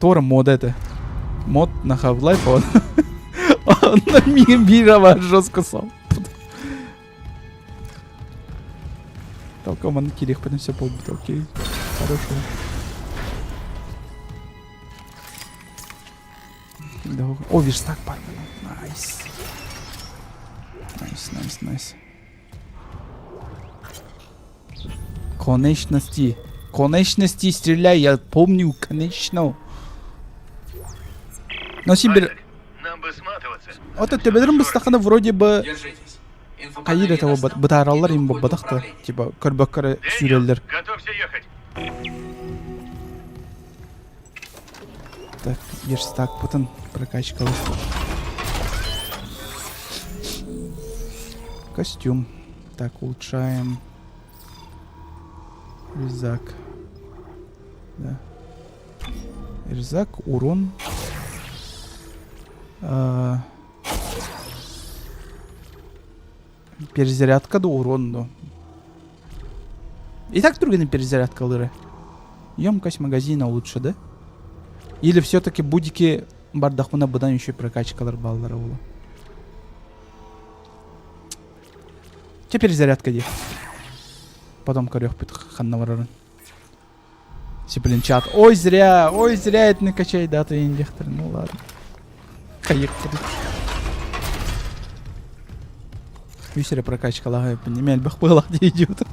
Тора мод это. Мод на Half-Life он. Он на мира жестко сам. Толком кирих потом все полбит, окей. Хорошо. О, верстак бар. Nice. Nice, nice, nice. Конечности. Конечности стреляй, я помню, конечно. Но Сибирь... Нам бы сматываться. Вот это төбөлөрүн быстахына вроде бы хайыр этого бытаараллар им бабатахта типа көрбөккө сүүрэллэр. Готовься ехать. Так, верстак потом прокачка. Костюм. Так, улучшаем. Резак. Да. Резак, урон. А, перезарядка да урон да. И так түргэнин перезарядкалыыры. Емкость магазина лучше, да? Или все-таки будики бардахмына быдан еще прокачкалар баллара була. Теперь зарядка дии. Потом көрүөхпүт ханна барарын. Сиплин чат. Ой, зря, ой, зря это накачай дату индехтер. Ну ладно. Хайыктыр. Үс эрэ прокачкалаах эппин. Элбэх быһылаах дии идиот.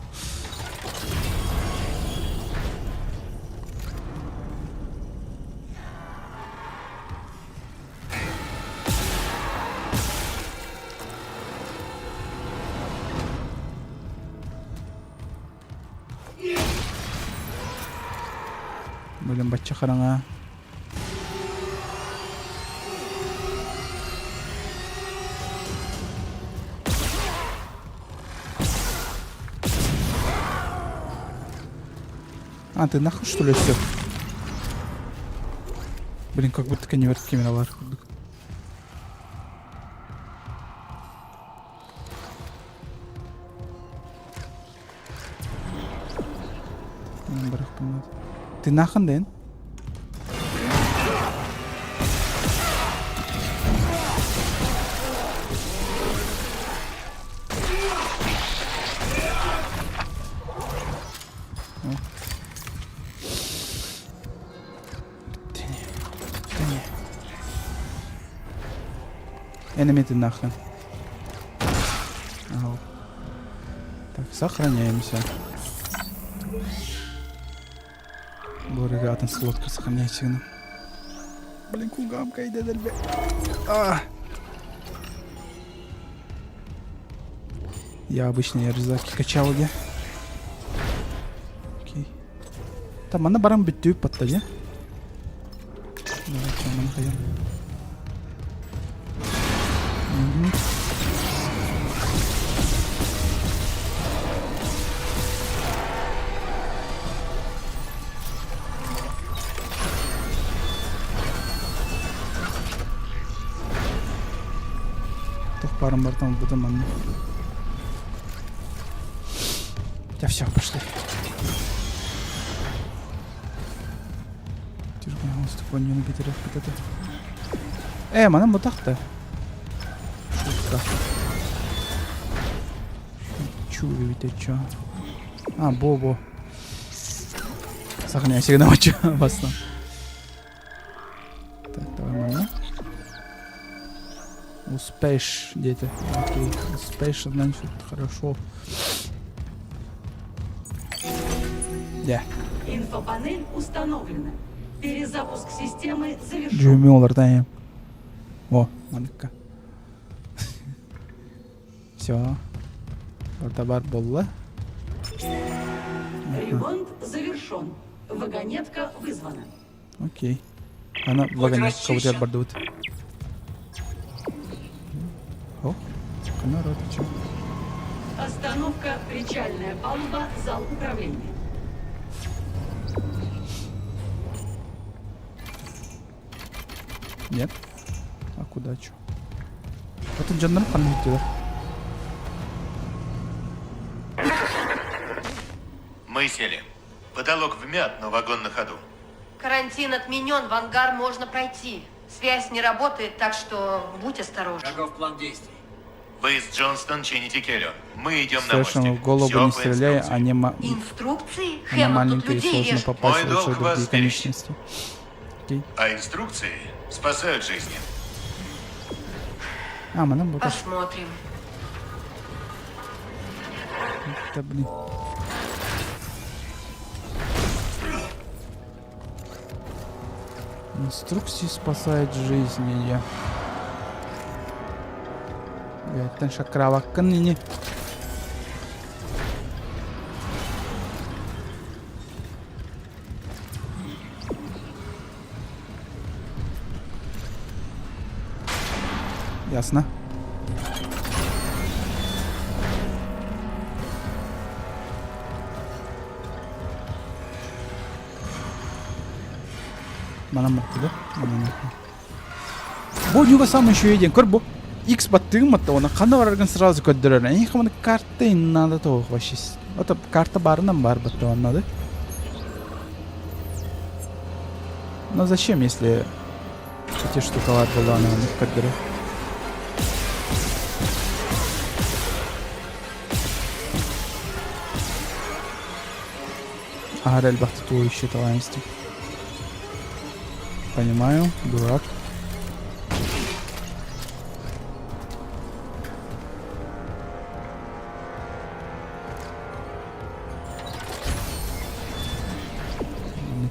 Блин, бачча хараҥа. А, ты нахуй что ли все? Блин, как будто конверт камералар курдук. Ты нахын дэн? Enemy нахрен. Так, сохраняемся. Бургатын слотка сохраняйся. Блин, кугам кайда А! Я обычно я резаки качал, где? Окей. Там она барам бүттү патта, де? Давай, манна хайа. Угу. Тух парам бартан бутан манна. Да все, пошли. Ээ, манан бутахта. Шутка. Шучу, это чё? А, бо-бо. Сохраняй всегда баста. Так, давай манна. Успеешь, дети. Окей, успеешь, значит, хорошо. Да. Инфопанель установлена. Перезапуск системы завершен. Дьүһүммүн олордон О, маныкка. Все. Барда бар буолла. Ремонт завершен. Вагонетка вызвана. Окей. Ана вагонетка бутер бардыбыт. О, хана рот Остановка «Причальная палуба», зал управления. Нет. А куда чё? Атын дьоннорум ханна иһиттилэр? Мы сели. Потолок вмят, но вагон на ходу. Карантин отменен, в ангар можно пройти. Связь не работает, так что будь осторожен. Каков план действий? Вы с Джонстон чините Келлион. Мы идем на Совершенно мостик. в голову Всё не по стреляй, инструкции. они ма- Инструкции? она Хэммонд, тут маленькая и людей сложно режут. попасть Мой лучше долг в вас другие стеречь. конечности. Окей. А инструкции спасают жизни. А, манан бу Посмотрим. Да блин. Инструкции спасают жизни. Я. Бэттэн шакраваккын ини. Ясно. Манан баттыга. Бу ньуга самый үчүгэй диэн көр бу. X баттыгын батта уонна ханна бараргын сразу көрдөрөр. Эйиэхэ маны карта не надо того вообще. Это карта барынан бар батта надо. Но зачем, если эти штукалар была она көрдөрөр? Аһара элбэхтик тугу еще талаанистик. Понимаю, дурак.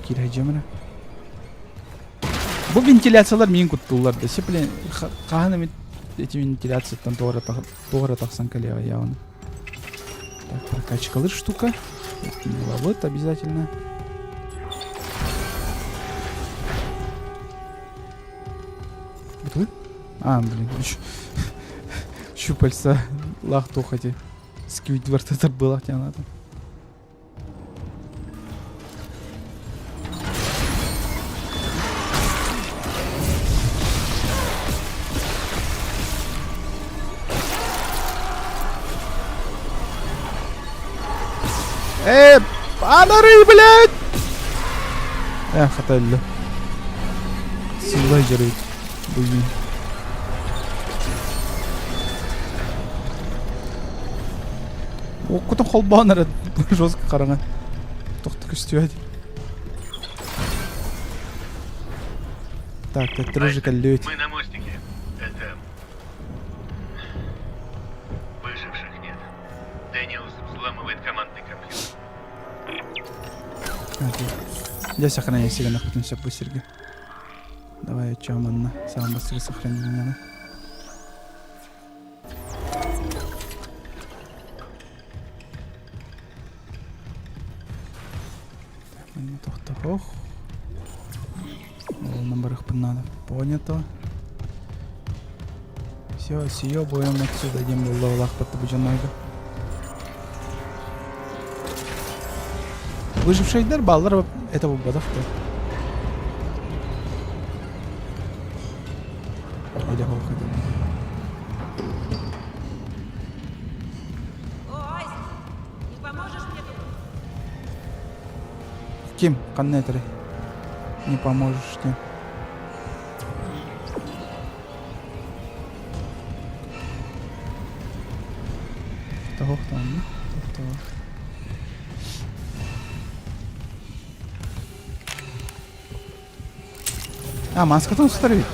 Киирэ Бу вентиляциялар миин куттууллар да. Блин, хаһан эмит эти вентиляцияттан туора тахсан кэлиэҕэ явно. Так, прокачкалыр штука. Вот обязательно. А, блин, щупальца лахту хоти. Сквидвард это было, тебе надо. Э, анары, блядь! Э, хаталлы. Силай жарыйт. Блин. Оккутун холбоон эрэ жестко хараҥа. Тохто көстүбэт. Так, төттөрү же кэллибит. Мы на мостике. Это... Выживших нет. Дэниелс взламывает командный компьютер. Окей. Дьэ сохраняй сигэнэхпитин сөп бу сиргэ. Давай отчем манна. Саам быстрее сохранение. Так, манна тохтоһох. Ол барыхпын надо. Понято. Все, съебываем отсюда, дем булла бу дьоннорго. Выжившийдер баллар это буолбатах Или хотел. О, Айзек, не поможешь мне тут? Ким, ханна этэрий? Не поможешь ты. Того там, того. А, маскатын устар эбит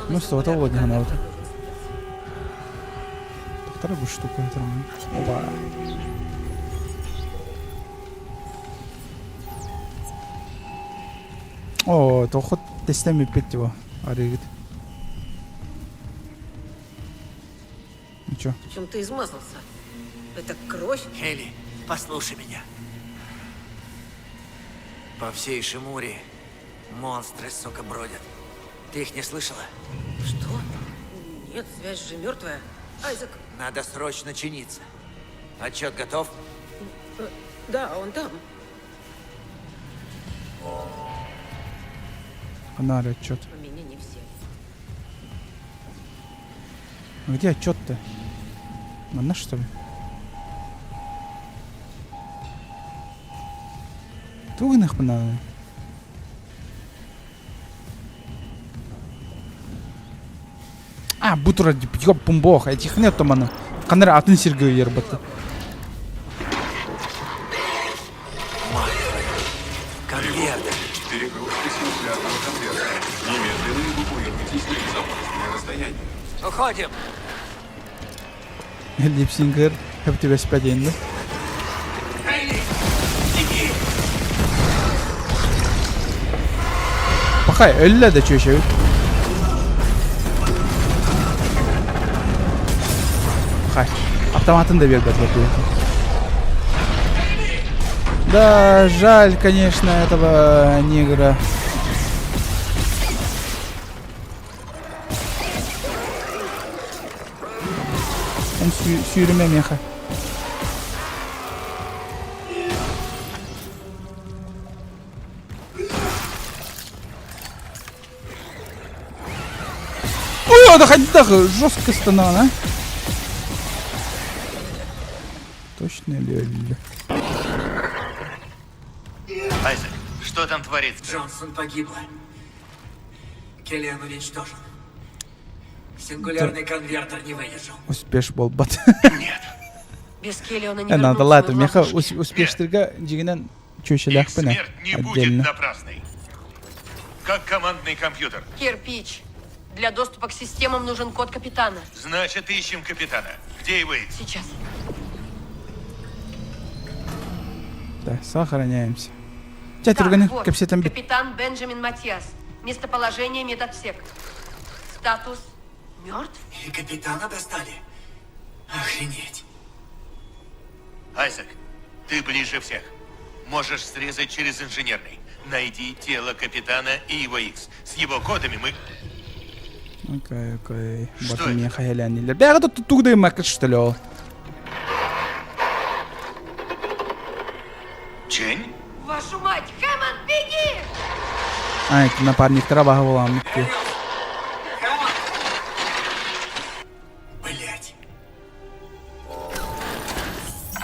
Ну что, это вот не надо. Вторая бу штука это. Оба. О, тохот тестем иппит его. Арыгыт. Ну чё? В чем ты измазался? Это кровь? Хелли, послушай меня. По всей Шимуре монстры, сука, бродят. Ты их не слышала? Что? Нет, связь же мертвая. Айзек, Надо срочно чиниться. Отчет готов? да, он там. Ханна отчет. У меня не все. А где отчет-то? Манна что ли? Тугунах надо. А, бу турар ёппун бох, этих нет маны. Ханна эрэ атын сиргэ ыйар батта. Мать твою. Конвертер. Перегрузка сингулярного конвертера. Немедленно эвакуируйтесь на безопасное расстояние. Уходим! Липсингер, хэп тебя спяден, да? Пахай, өллө да чүөшөбүт. Пахай. Автоматын да биэрбэт Да, жаль, конечно, этого негра. Эн сүүрүмэ миэхэ. Ё, да хайдах жестко станан, а? Точно ли өллө? Айзек, что там творится? Джонсон погибла. Келлиан уничтожен. Сингулярный конвертер не выдержал. Успеш буолбат. Нет. Без Келлиона не Э, вернуться надо мы в меха ловушке. успештырга дьигинен Их чүөчэлээхпин смерть не будет отдельно. напрасной. Как командный компьютер. Кирпич. Для доступа к системам нужен код капитана. Значит, ищем капитана. Где его Икс? Сейчас. Да, сохраняемся. Чэ, Так, түргэнник вот. кэпсэтэн бүт. Капитан Бенджамин Матиас. Местоположение медотсек. Статус мертв? И капитана достали? Охренеть. Айзек, ты ближе всех. Можешь срезать через инженерный. Найди тело капитана и его Икс. С его кодами мы... Окей, окей. Что Батым это? миэхэ иһэлээннилэр. Бэҕэ да тугдайыммакка что ли ол? Чень? Вашу мать! Хэммонд, беги! А, ити напарниктара баһа буоламмыт дии. Блять.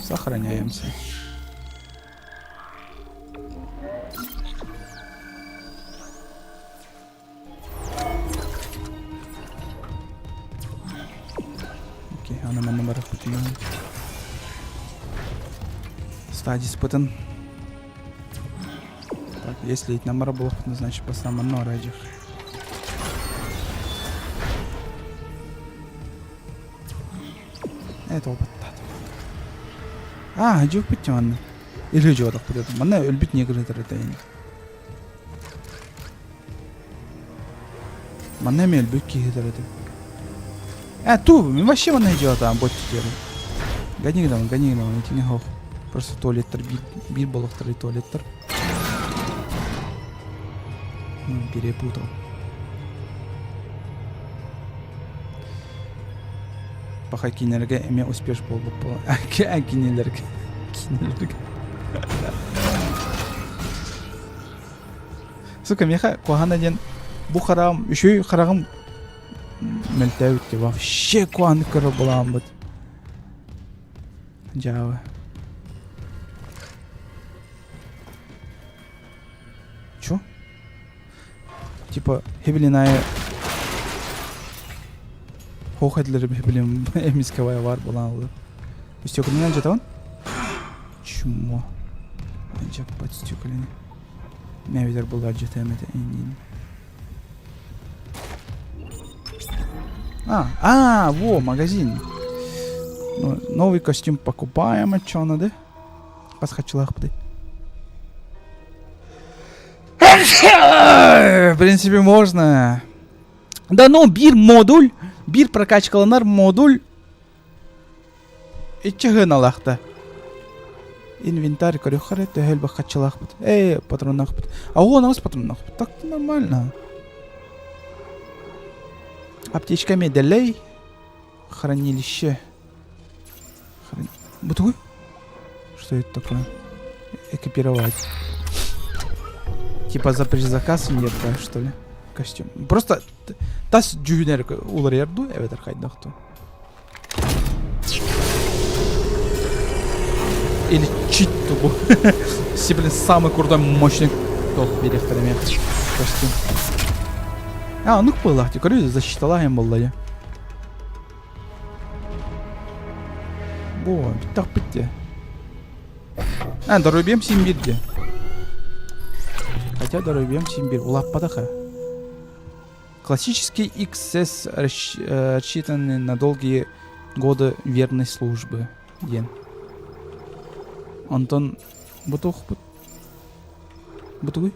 Сохраняемся. Окей, аны манна барахпытынан. Стадиспытын. Так, если итинэн буолуохпутуна, значит, бастаан манна бараадьых. Это опыттаат. А, дьиэппит манна. Или дьиэбатахпыт Манна өлбүт негр это Манна эмиэ өлбүт киһи этэ. Э, ту, мин вообще манна дьиэбатаан бот диэри. Гони гынан, гони гынан, итини хоох. Просто туалеттар биир, биир болохтар туалеттар. Ну, перепутал. Пока кинилэргэ эмиэ успеш буолбут буолан. Кинилэргэ. Кинилэргэ. Сука, миэхэ куһаҕана диэн бу хараҕым, үчүгэй хараҕым мөлтөөбүт дии вообще куһаҕаннык көрөр буолааммыт. Дьаабы. Чё? Типа, хибилин аайы хоох этилэр хибилин эмискэ баар буолан ылар. Стеклянан жатабын? Чмо. Жаппат стеклянный. Мэбитер булар жатам это иннин. А, а, во, магазин. Ну, новый костюм покупаем, а чё надо? Хас хачылаах В принципе, можно. Да ну, биир модуль, биир прокачкаланар модуль иччэһыналаахта. Инвентарь көрүөххэ төһө элбэх хаччылаахпыт. Эй, патроннаахпыт. А уон патроннаахпыт. Так нормально. Аптечка медалей. Хранилище. Хран... Бутугуй? Что это такое? Экипировать. Типа за предзаказ нет, да, что ли? Костюм. Просто тас дьүһүнэр уларыйар дуу эбэтэр хайдах дуу. Или чит тугу. Си, блин, самый крутой, мощный тох бириэхтэрэ эмиэ костюм. А, оннук буоллах дии, көрүү защиталаах им буолла дии. Бу, бүттэх дии. А, доруобуйам син биир дии. Хотя доруобуйам син биир улааппатах Классический XS рассчитанный на долгие годы верной службы диэн. Онтон бу туохпут бу тугуй?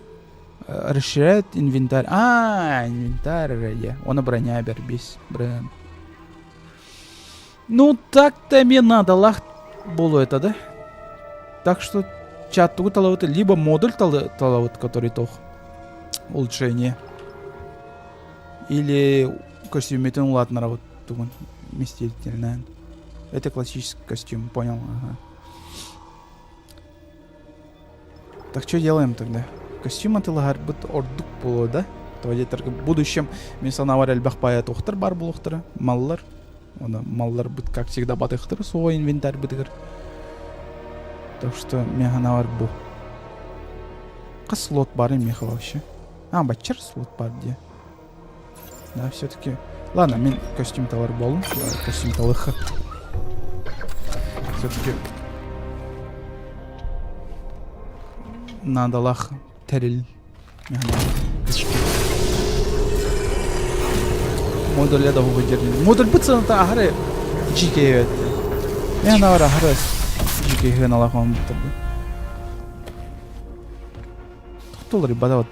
Расширяет инвентарь. А, инвентарь эрэ Оны броня бэрбис. Бренд. Ну, так-то мне надо лах буолуо это, да? Так что чат тугу талабыт, либо модуль талабыт, который тох улучшение. Или костюметин улаатынарабыт тугун вместительно. Это классический костюм, понял, ага. Так что делаем тогда? Костюм атыылаһарбыт ордук буолуо, да? Тоҕо диэтэргэ в будущем мин санаабар элбэх баайа туохтар баар буолуохтара, маллар. Оны малларбыт как всегда батыхтара суоҕа инвентарьбытыгар. Так что мин санаабар бу. Хас слот бар миэхэ вообще? А, баччар слот бар дии. Да, все-таки. Ладно, мин костюм талар буоллум. Костюм талыха. Все-таки наадалаах тэрил. Модуль да уһугу Модуль сыаната аһары дьиикэй эбит. Мен аһары аһары дьиикэй сыаналаах оҥорбуттар. Тохтолор бада вот.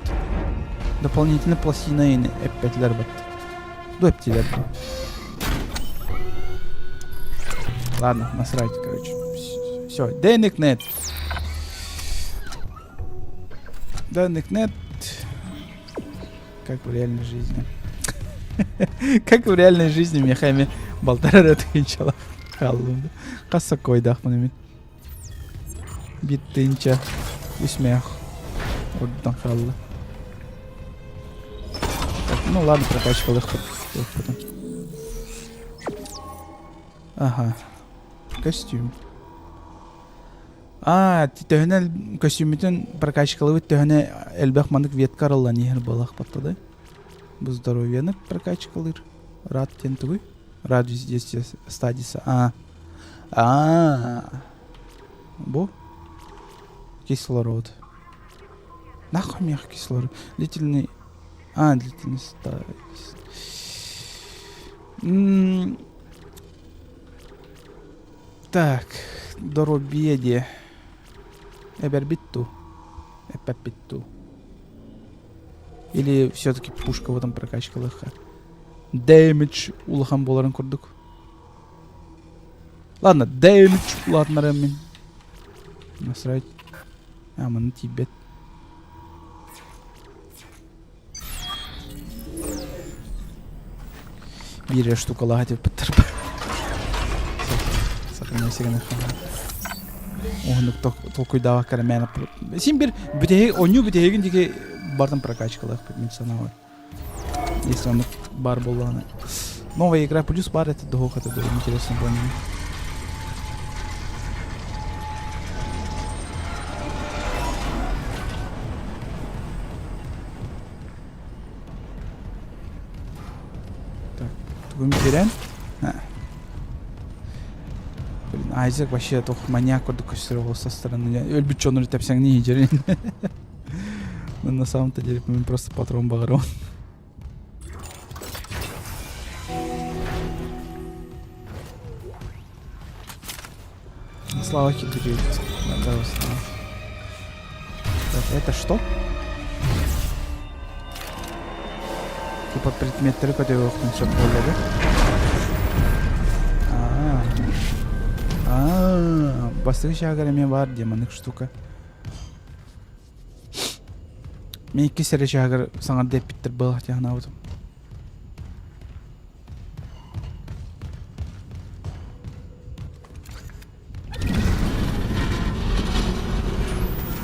Дополнительно пластина эппэтилэр бат. Ду эптилер бу. Ладно, насрать, короче. Все, денег нет. Данных нет. Как в реальной жизни. Как в реальной жизни мехами балтара тыынчала хааллым. Хасса койдаахпын мин. Биир тыынча үс мэх ордон хаалла. Так, ну ладно, прокачкалыахпыт потом. Ага. Костюм. Аа, төһөнө костюммүтүн прокачкалыбыт төһөнө элбэх маннык ветка арыллан иһэр буоллахпыт да. Бу здоровьены прокачкалыыр. Рад диэн тугуй? Радиус действия стадиса. А. А. Бу кислород. Нахуй мех кислород. Длительный... А, длительный стадис. Так, доруобуйа диэ. Эбэрбит дуу? Эппэппит дуу? Или все-таки пушка в этом прокачкалыахха? Дэмидж улахан буоларын курдук. Ладно, дэмидж улаатынарым мин. Насрать. А, маны тиийбэт. Биир штукалаах этиппиттэр. Сохраняй сиганы Уһуннук толкуйдаабакка эрэ мээнэ син бир бүтэһик оонньуу бүтэһигин диэки бартын прокачкалаах мин санаабар. Если он бар буоллаҕына. Новая игра плюс бар это дух это было интересно было. Так, тугун киирэн. Блин, Айзек вообще туох маньяк курдук көстөр ол со стороны. Өлбүт дьоннору тэпсэҥнии иһдьэрин. Но на самом-то деле мен просто патрон баҕарабын. Слава хитрит. Да, слава. Так, это что? Типа предметтеры көтөҕүөхтүн сөп буолла да? Аа, бастакы шагар эмиэ баар дии маннык штука. Мин иккис эрэ чааһыгар саҥарда эппиттэр буоллах дии санаабытым.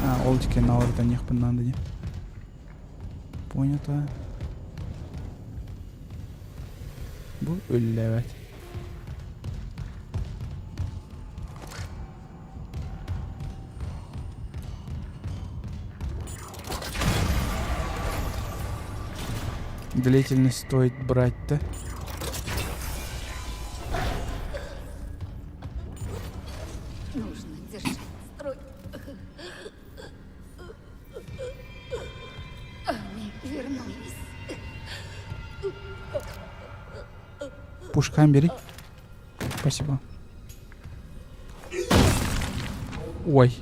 А, ол диккен ауыртаниахпын надо дии. Понято. Бу үллэбэт. Длительность стоит брать-то. Нужно держать строй. Они вернулись. Пушкам бери. Спасибо. Ой.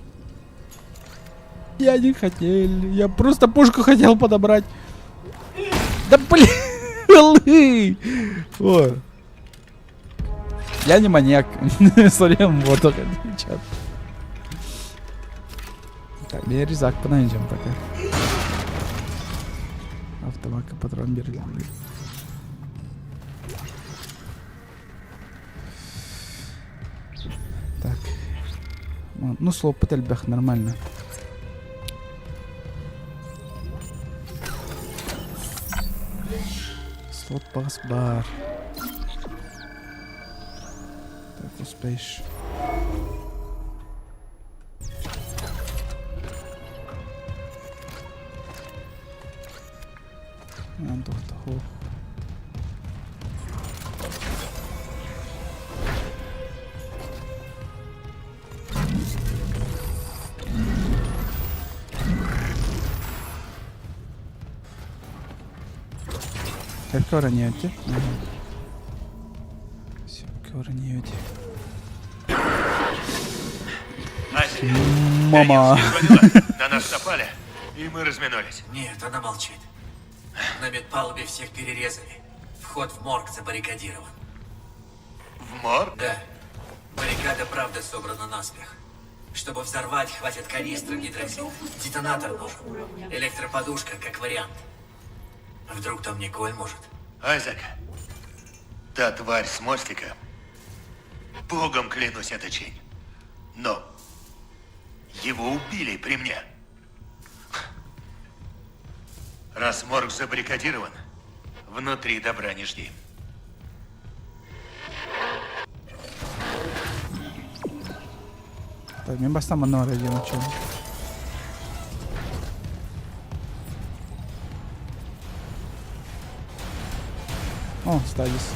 Я не хотел. Я просто пушку хотел подобрать. Да блин. Ой. Я не маньяк. Сорем, вот только чат. Так, я резак найдем пока. Автоматка патрон бери. Так. Ну, слопот элбэх нормально. Слот баҕас баар. Так, успеешь. Туох Сөпкө ораньете. Сөпкө ораньете. Мама. На нас напали, и мы разминулись. Нет, она молчит. На медпалубе всех перерезали. Вход в морг забаррикадирован. В морг? Да. Баррикада правда собрана наспех. Чтобы взорвать, хватит канистры гидрозина. Детонатор нужен. Электроподушка, как вариант. Вдруг там Николь может? Айзек, та тварь с мостика. Богом клянусь, это Чень. Но его убили при мне. Раз морг забаррикадирован, внутри добра не жди. Так, мин бастаан манна барар диэн оччоҕо. О, стазис.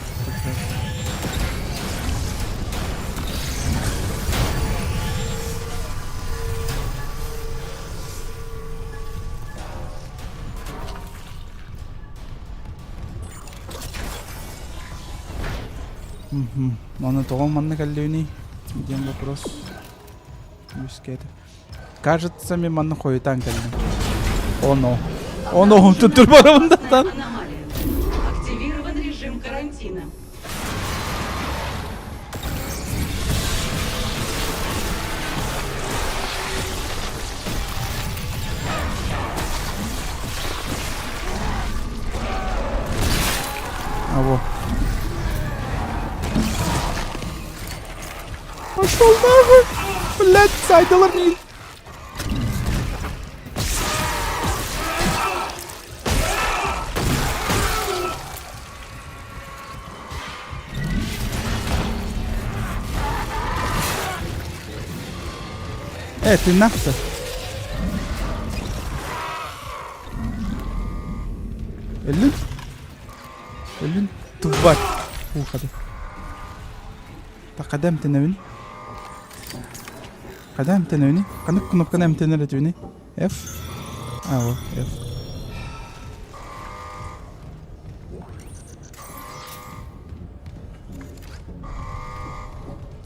Оны тоҕо манна кэллибиний диэн вопрос үөскээтэ. Кажется, мен манна хойутаан кэллим. Оно. Оно туттур барабындаттан. Активирован режим карантина. А во. Пошел нахуй! Блять, сайдалар миин. Э, ты нахта. Өллүн? Өллүн тварь. Уходи. Так, хайда эмтэнэбин? Хайда эмтэнэбиний? Ханнык кнопканы эмтэнэр этибиний? F? А, вот, F.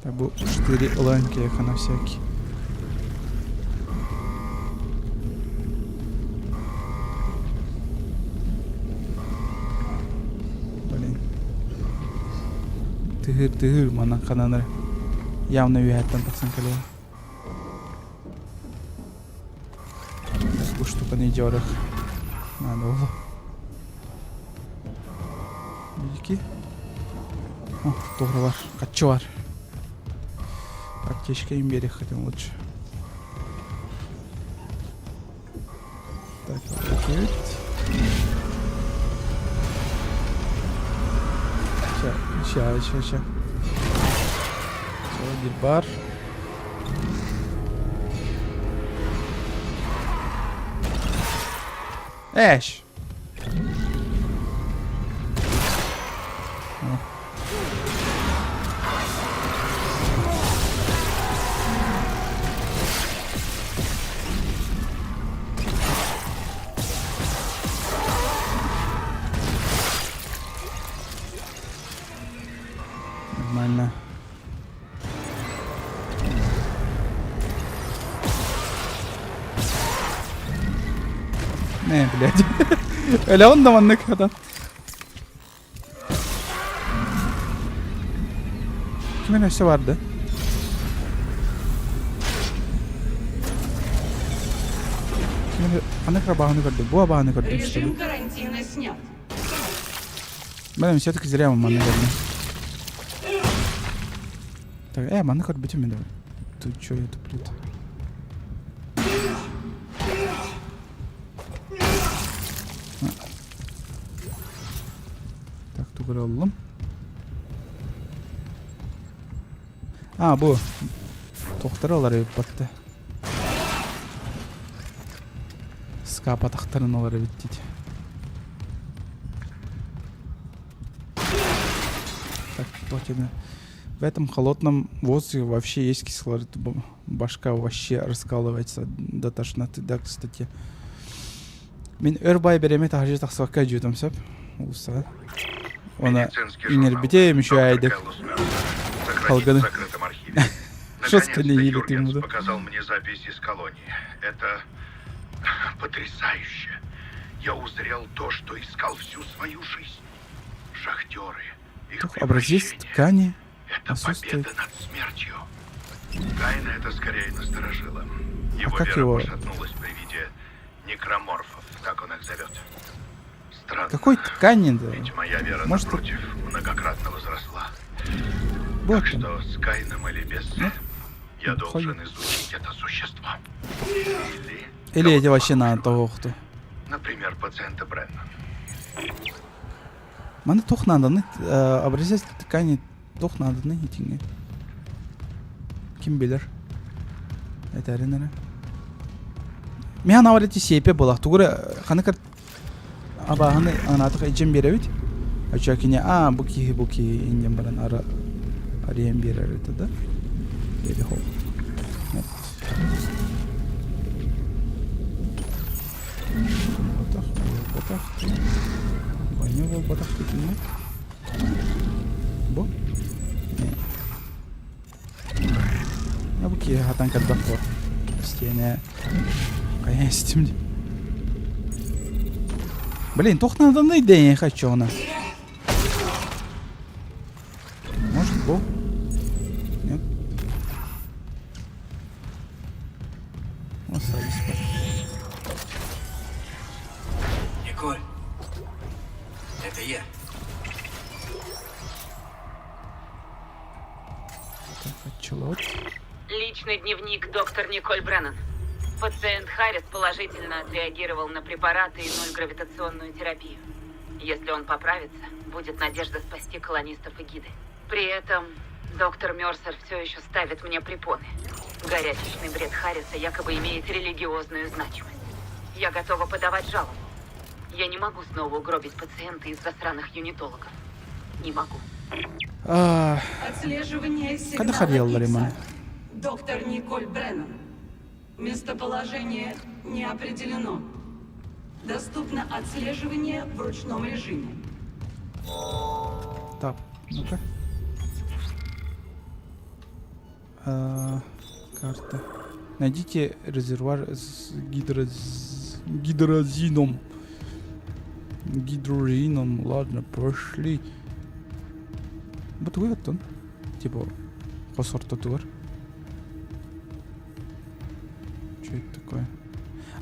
Так, бу 4 ылан киэхэ на всякий. Блин. Тыһыр тыһыр манан хананар. Явно үөһэттэн тахсан кэлиэ. Бу штуканы идеорах. Надо было. Вики. О, тугра бар. Каччы бар. Аптечка им берег хотим лучше. Так, 9. Ща, ща, ща, ща. Все, бар. Эш! Нормально. Не, блядь. Өлөҕүн да маннык хатан. Ким эрэ өссө барды? Ким эрэ ханнык абааһыны көрдүм? Бу абааһыны көрдүм что ли? Режим карантина снят. Блин, все-таки зря мы манны көрдүм. Так, манны көрбүтүм мен Тут что я туплю -то? Тугу ыллым? А, бу тохтор ылар эбит Скап атахтарын ылар эбит дии. Так, точно. В этом холодном воздухе вообще есть кислород. Башка вообще раскалывается до тошноты. Да, кстати. Мин өр бай береме таһырдьа тахсыбакка дьүөтүм сөп. Улуссаҕа. Оны иҥэрбитим үчүгэйдик. Халганы. Жестко не ели показал мне запись из колонии. Это потрясающе. Я узрел то, что искал всю свою жизнь. Шахтеры. Их Образец ткани Это победа над смертью. Каина это скорее насторожило. Его а как вера его? пошатнулась при виде некроморфов, так он их зовет. Странно. Какой ткани-то? Ведь моя вера, Может, напротив, многократно возросла. Вот так он. что с Кайном или без, Нет? я Подходит. должен изучить это существо. Или, Или эти вообще на того, кто. например, пациента Бренна. Маны туох нааданы образец ткани туох нааданы итиҥҥэ Ким билэр этэрин эрэ Миһан авар ити сиэпэ буолах тугу эрэ ханнык абааһыны анаатах илдьэн биэрэбит оччо кини аа бу киһи бу киһи инньэн баран ара арыйан биэрэр этэ да или хоп нет Буолбатах, буолбатах. Ваня буолбатах дитиннэ. Бу? Я бу киһи хатан көрбөх буо. Истиэнэ хайа истим ди. Блин, туох нааданы дэйэн хочу она. Может, бу? Нет? Николь, это я. Так, отчелот. Личный дневник доктор Николь Бреннан. Пациент Харрис положительно отреагировал на препараты и ноль-гравитационную терапию. Если он поправится, будет надежда спасти колонистов и гиды. При этом доктор Мерсер все еще ставит мне препоны. Горячечный бред Харриса якобы имеет религиозную значимость. Я готова подавать жалобу. Я не могу снова угробить пациента из-за сраных юнитологов. Не могу. А, Отслеживание Когда сигнала ходил, Икса. Риман? Доктор Николь Бреннан. Местоположение не определено. Доступно отслеживание в ручном режиме. Так, ну-ка. А, карта. Найдите резервуар с гидроз... гидрозином. Гидрозином, ладно, пошли. Бу тугуй оттон? Типа, хос ортотугар. Что это такое?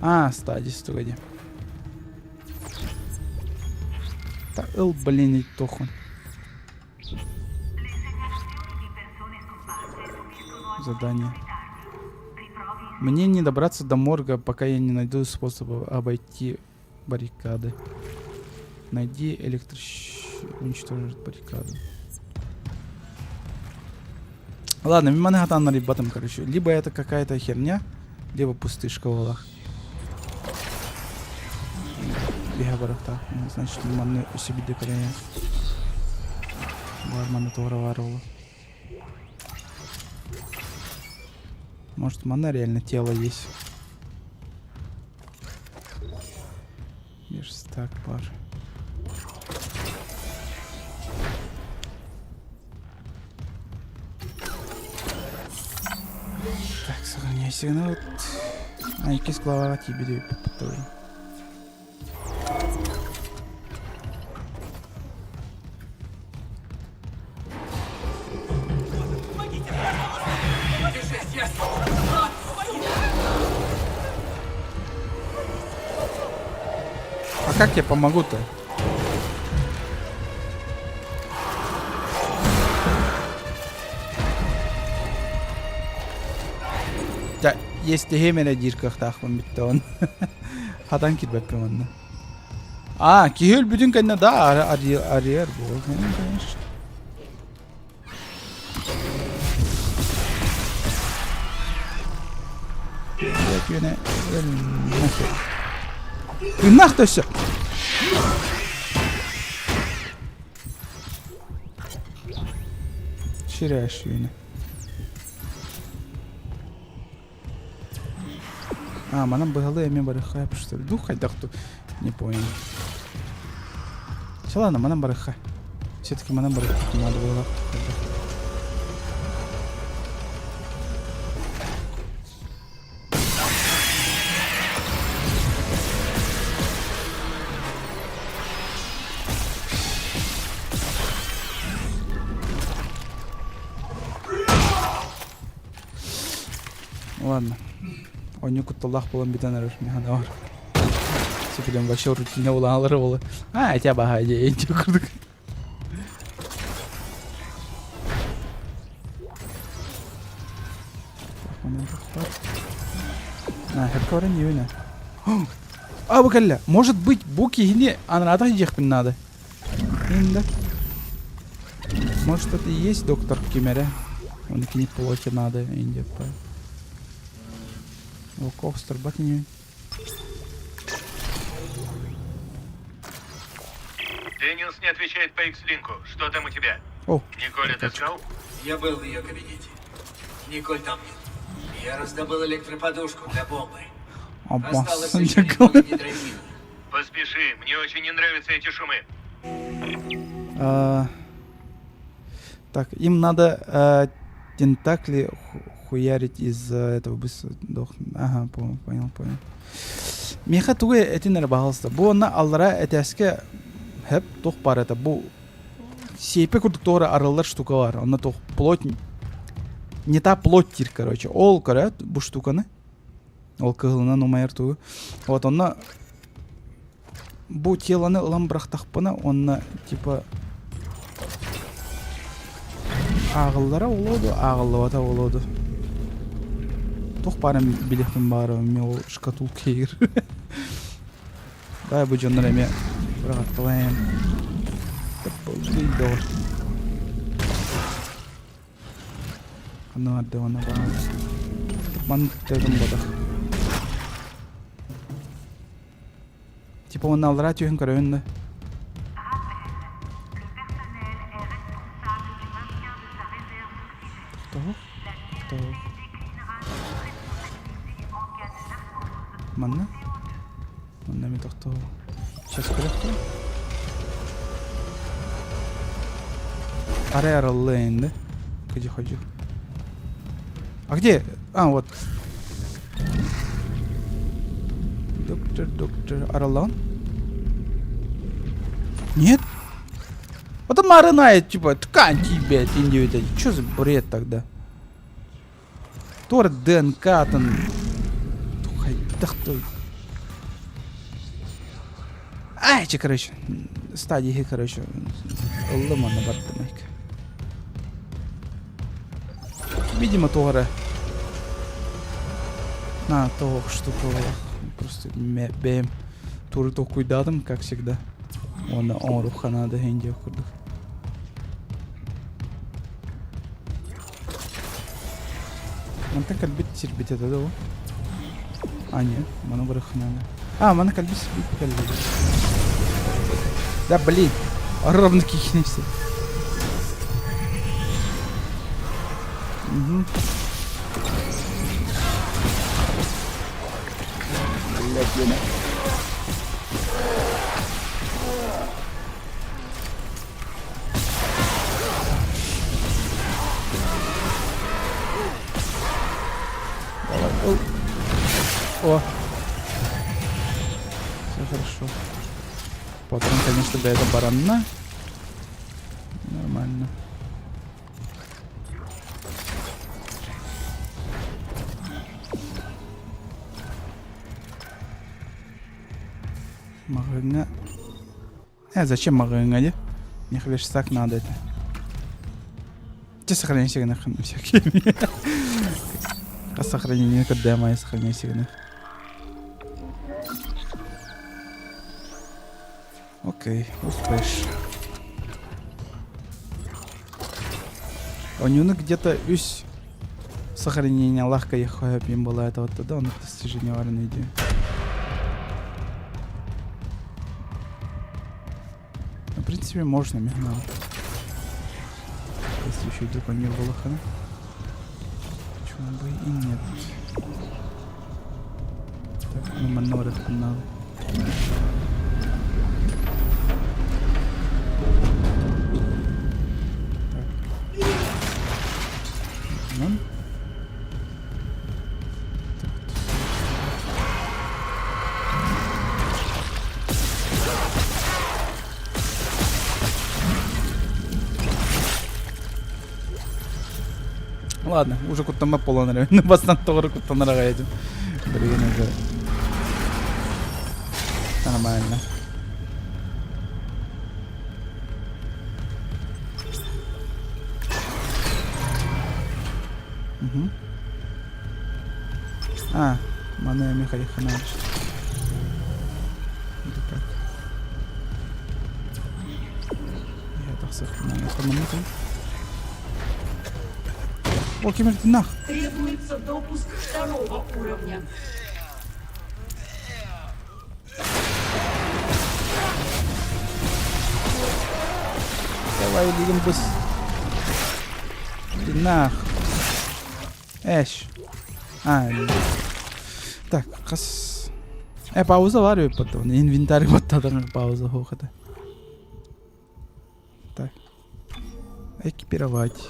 А, стадис туга Так, ыл, блин, и тохон. Задание. Мне не добраться до морга, пока я не найду способа обойти баррикады. Найди электрощ... Уничтожить баррикады. Ладно, мимо ребятам, короче. Либо это какая-то херня, либо пустышка в Биһа барахта. Значит, манны өсө биде көрөйө. Бар манна туора бар ол. Может, манна реально тело есть. Верстак бар. Так, сохраняй сигнал. А, иккис главаҕа тиийбит эбиппит тоже. А как я помогу-то? Дьэ, иэстэһиэм эрэ диир кыахтаахпын бүттэ он. Хатан киирбэппин онно. А, киһи өлбүтүн кэннэ да арыйар буол, конечно. Тыыннаах да өссө. Ширяш үйіне. А, манан быһалы эми барыхха что ли? Дух хайдах не понял. Все ладно, манан барыхха. Все-таки манан барыхха надо было. Ладно. Ойню кутталлаах буолан бүтэн эрэр миһана бар. Сипилен вообще рутина улаалары болы. А, тебя баха дии курдук. А, хэпкорен юна. А, бу кэллэ. Может быть, бу киһини анараатах дьиэхпин надо. Инда. Может, это и есть доктор Кимере? Он кини плоти надо, инде. Волков стрбат не. Дэниелс не отвечает по X-линку. Что там у тебя? О, Николь отыскал? Я был в ее кабинете. Николь там нет. Я раздобыл электроподушку для бомбы. Осталось Аббас. еще немного гидразина. Поспеши, мне очень не нравятся эти шумы. А, Так, им надо э, тентакли хуярить из этого быстро дох. Ага, понял, понял, понял. Миэхэ тугу этин эрэ баһалыста. Бу онно аллара этээскэ хэп туох баар это бу сиэпэ курдук туора арыллар штука бар. Онно туох плоть не та плоть диир короче. Ол көрөөт бу штуканы. Ол кыһылынан умайар тугу. Вот онно бу телоны ылан бырахтахпына онно типа ааҕыллара буолуо ааҕыллыбата буолуо дуо туох баарын билиэхпин баҕарабын эмиэ ол шкатулка иһигэр да бу дьоннор эмиэ быраҕатталаайым доҕор ханна барды уонна баар маннык бодох Типа уонна аллараа түһэн көрөбүн да. Тохтоо. Тохтоо. Манна? Манна ми тохтоо. Сейчас көрөктө. Арай арыллы енді. Где хочу. А где? А, вот. Доктор, доктор, Аралан? Нет? Вот Марина, типа, ткань тебе, индивидуал. Что за бред тогда? Тор ДНК там. Ай, че, короче, стадии, короче, ыллым аны бардым Видимо, туора. На, того штука Просто бэйэм туру толкуйдаатым, как всегда. Уонна оҥоруохха наада иһин диэх курдук. Мантан кэлбит сирбит этэ да ол? А, нет, маны барыахха наада. А, маны кэлбит сирбит кэллэ. Да, блин, ровно киһини Угу. Блядь, Лена. Давай. О. Все хорошо. Потом, конечно, до этого барана. Нормально. Маҕаҥҥа... Э, зачем маҕаҥҥа дии? Мне верстак надо это. Те сохранение сигнах всякие. Сохранение когда моя сохранение сигнах. Окей, успеш. Онюны где-то үс сохранениялаах кайхоя пин была это вот тогда он достижение варны идею. В принципе, можно мигнал. Если еще и драконья волохана. Почему бы и нет. Так, ну манна надо. Так. Манан. Ладно, уже куттаммат буолан эрэ. Бастан тоҕо куттанар аҕай этим. Билигин уже нормально. Угу. А, маны Михаил Ханович. Или как? Я О, кем это нах? Требуется допуск второго уровня. Давай, будем быс. Нах. Эш. А, так, хас. Э, пауза бар потом. Инвентарь вот тогда пауза хоха Так. Экипировать.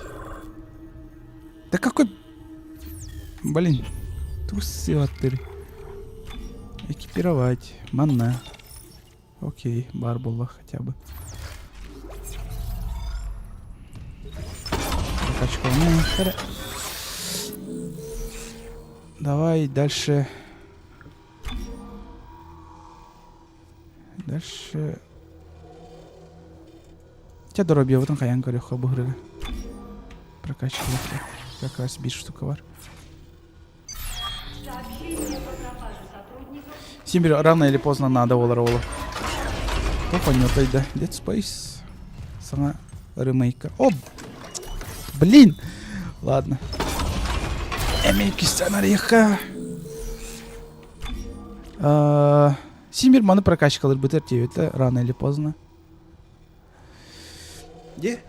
Да какой... Блин. Трусы ты. Экипировать. Манна. Окей, бар была хотя бы. Прокачка. Ну, Давай дальше. Дальше. Чэ доруобуйабытын хайаан көрүөххэ быһырыга. Прокачка как раз биир штука бар. Симбир рано или поздно надо буолар оҕолор. Тоқ онньотой да. Dead Space. Саҥа ремейка. О! Блин! Ладно. Эмейки сценарийха. Симбир маны прокачкалар бытыр диэбитэ рано или поздно. Где?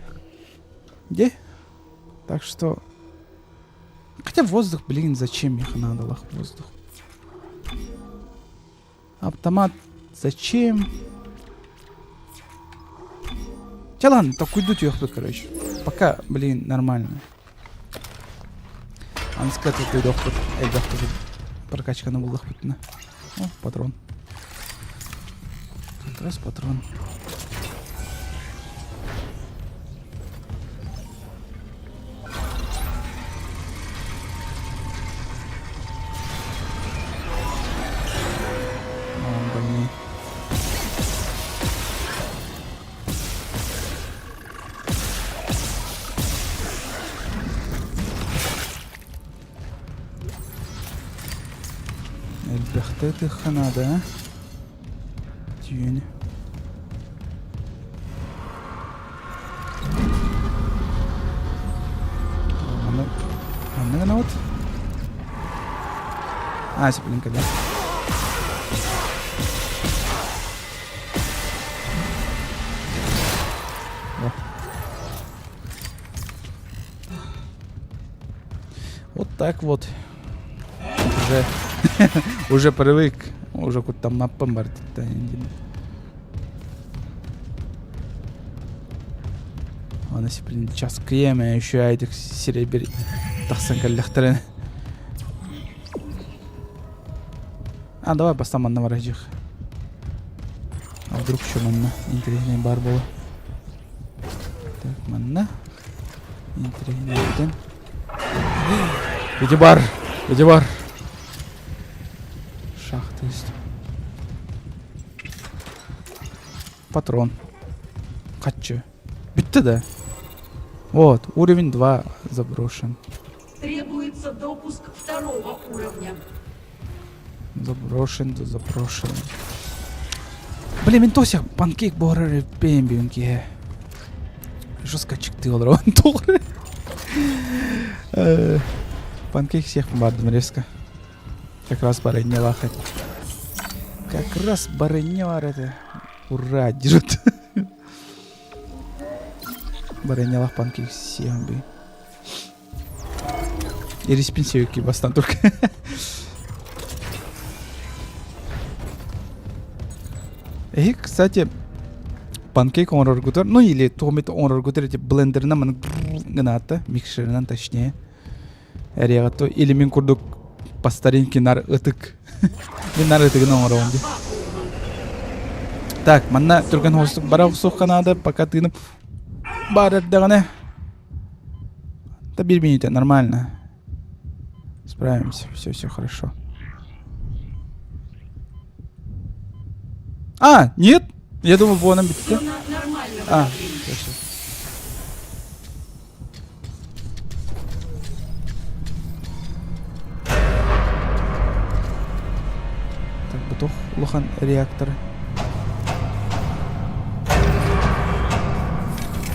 Где? Так что... Хотя воздух, блин, зачем их надо, лах, воздух? Автомат зачем? Хотя ладно, так уйду тёхпы, короче. Пока, блин, нормально. Аныска тутуйдохпут, элбэхтик прокачканы буллахпытына. О, патрон. Как раз патрон. Больные. Элбэхтэ тыхха наада ээ. Түүн. Манна манна гынабыт. Аа, сипилин кэллэ. Вот так вот. Уже, уже привык. Уже куттаммаппын бардыттан Аны блин, час кыйам еще айдык сирэйбир тахсан кэллэхтэрин. А, давай бастаан манна барайдьых. А вдруг еще манна интэриэһинэй баар буолуо. Так, манна. Интэриэһинэйдэн. Иди бар! Иди бар! Шахта есть. Патрон. Хочу. Бүттэ да? Вот, уровень 2 заброшен. Требуется допуск второго уровня. Заброшен, да заброшен. Блин, мин тося панкейк буһарар эппиэн бүгүн киэһэ. Жестко чыктыы олоробун тоҕо. Панкейк сиэхпин бардым резко. Как раз барынньалаах этэ. Как раз барынньа бар этэ. Ура, дерут. Барынньалаах панкейк сиэхпин бүгүн. Ириспин сиэкки бастан только. Эһи, кстати, панкейк оҥороргутар, ну или туох эмит оҥороргутар эти блендерынан маны гынаатта, микшеринэн точнее. Эриэҕэ или мин курдук по старинке нар ытык. Мин нар ытыгын оҥоробун дии. Так, манна түргэн хоустук бара охсуохха наада, пока тыыным баар эрдэҕинэ. Да бир минута, нормально. Справимся, все, все хорошо. А, нет? Я думал, вон он битте. А, все, все. Так, бутох улахан реактор.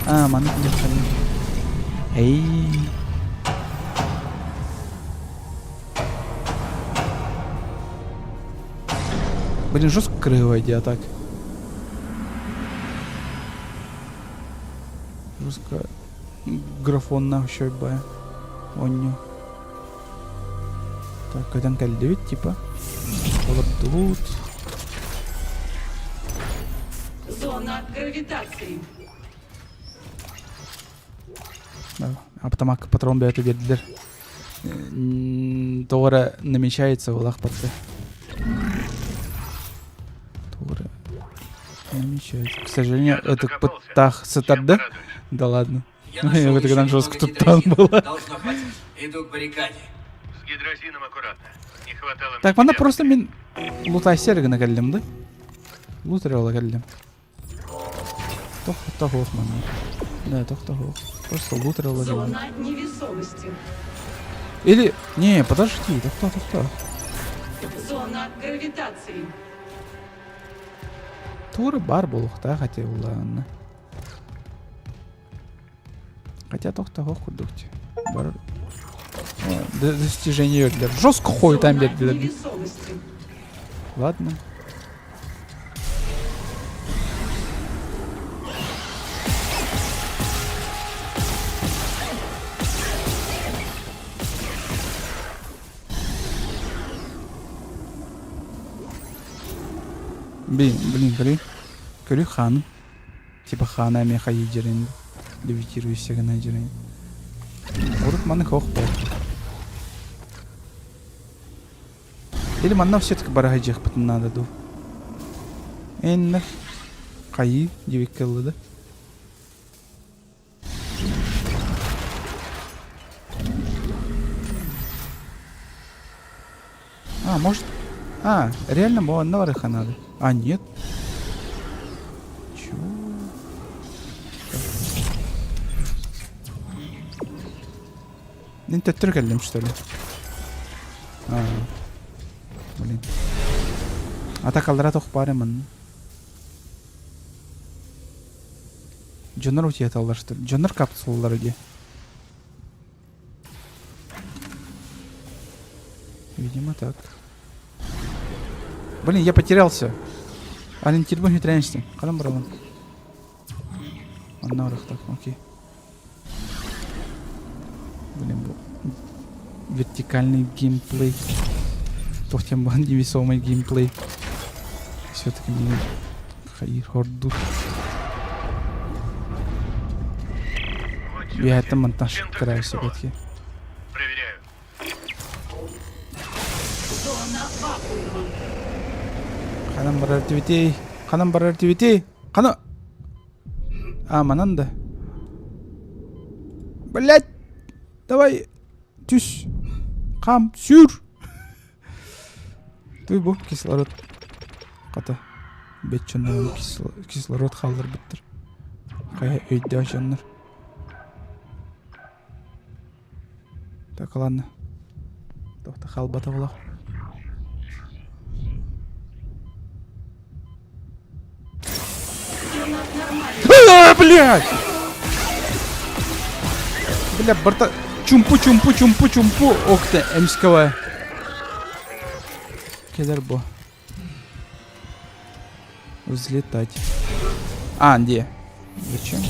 А, маннык диэххэ Эй. Блин, жестко крыло иди, а так. Жестко графонна еще бая. Онню. Так, көтөн кэллибит, типа. Олордубут. Зона гравитации. Автомат патрон бэйэтэ биэрдилэр. Тоҕо эрэ намечается улах батты. Тоҕо эрэ намечается. К сожалению, ытыкпыттаах сытар да? Да ладно. Я нашел Это еще когда жестко немного тут там гидрозина. было. Должно хватить. Иду к баррикаде. С гидрозином аккуратно. Не хватало Так, мне манна тебя. просто мин лутайсер гына кэллим да? Лут эрэ ыла кэллим. Тох манна. Да, тох Просто лут эрэ ыла кэллим. Зона невесомости. Или... Не, подожди, тохто, тохто. Зона гравитации. Тура бар буолуохтаах хотя улаанна. Хотя тохтоһох курдук Бар достижение для жестко хуй там Зона для невесомости. Ладно. Блин, блин, көрүй. Көрүй хан. Типа хана эмиэ хайыы дьэрин левитирующая гына дьэрин. Урут маны хох буол. Или манна все-таки бараһы дьиэхпитин наада дуу. Эннер хайыы диэбиккэ ылла да. А, может... А, реально манна барыха надо. А, нет. Чего? Мин төттөрү кэллим, что ли? А, блин. Атакалара тох баар манна. Дьоннор утуйаталлар, что ли? Дьоннор капсулалара дии. Видимо, так. Блин, я потерялся. Ориентир внутренности. Ханан барабын. Манна так, окей. Блин, бу вертикальный геймплей. Туох диэн баһан невесомый геймплей. Все-таки мне хайыр хордур. Вот сюда. Үөһэттэн мантан Чем так шыттарай рискнула? сөбөтки. Проверяю. Зона вакуума. Ханан барар тибитий? Ханан барар тибитий? Хана... А, манан да. Блять! Давай! Түс! Хам! Сүр! Туй бу кислород. Хата. Беччөннөр кислород хаалларбыттар. Хайа өйдөөх дьоннор. Так, ладно. Туохта хаалбата буолуох. А, блядь! Бля, барта... Чумпу, чумпу, чумпу, чумпу. Ох ты, эмского. Кэлэр бу. Взлетать. А, где? Зачем?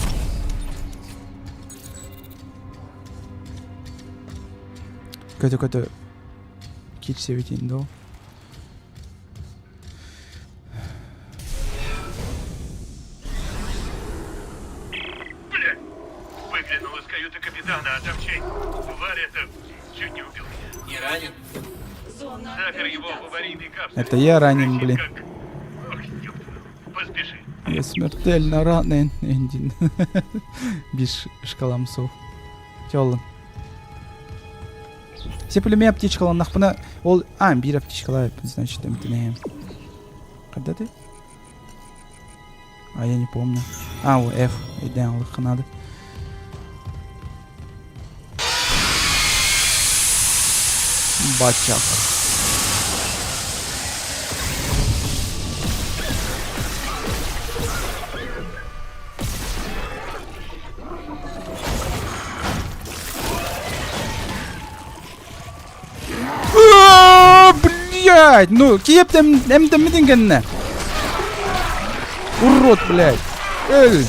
Көтө-көтө киирсэбитин доо. Бля! Выглянул из каюты капитана, а там чей? Тварь это чуть не убил меня. Не ранен? Зона Запер его в гравитации. аварийной капсуле. Это я ранен, блин. Как... Ох, ёпта. Поспеши. Я смертельно ранен. Эндин. Биш шкалам суох. Чоллун. Сепилеме аптечкаланнахпына ол а биир аптечкалаа значит эмтэнэһэм. Когда ты? А я не помню. А, о, F. Өйдөөн ылыхха надо. Бачах. Блять! Ну, киеп эмдэммитин кэннэ. Урод, блядь! Эй!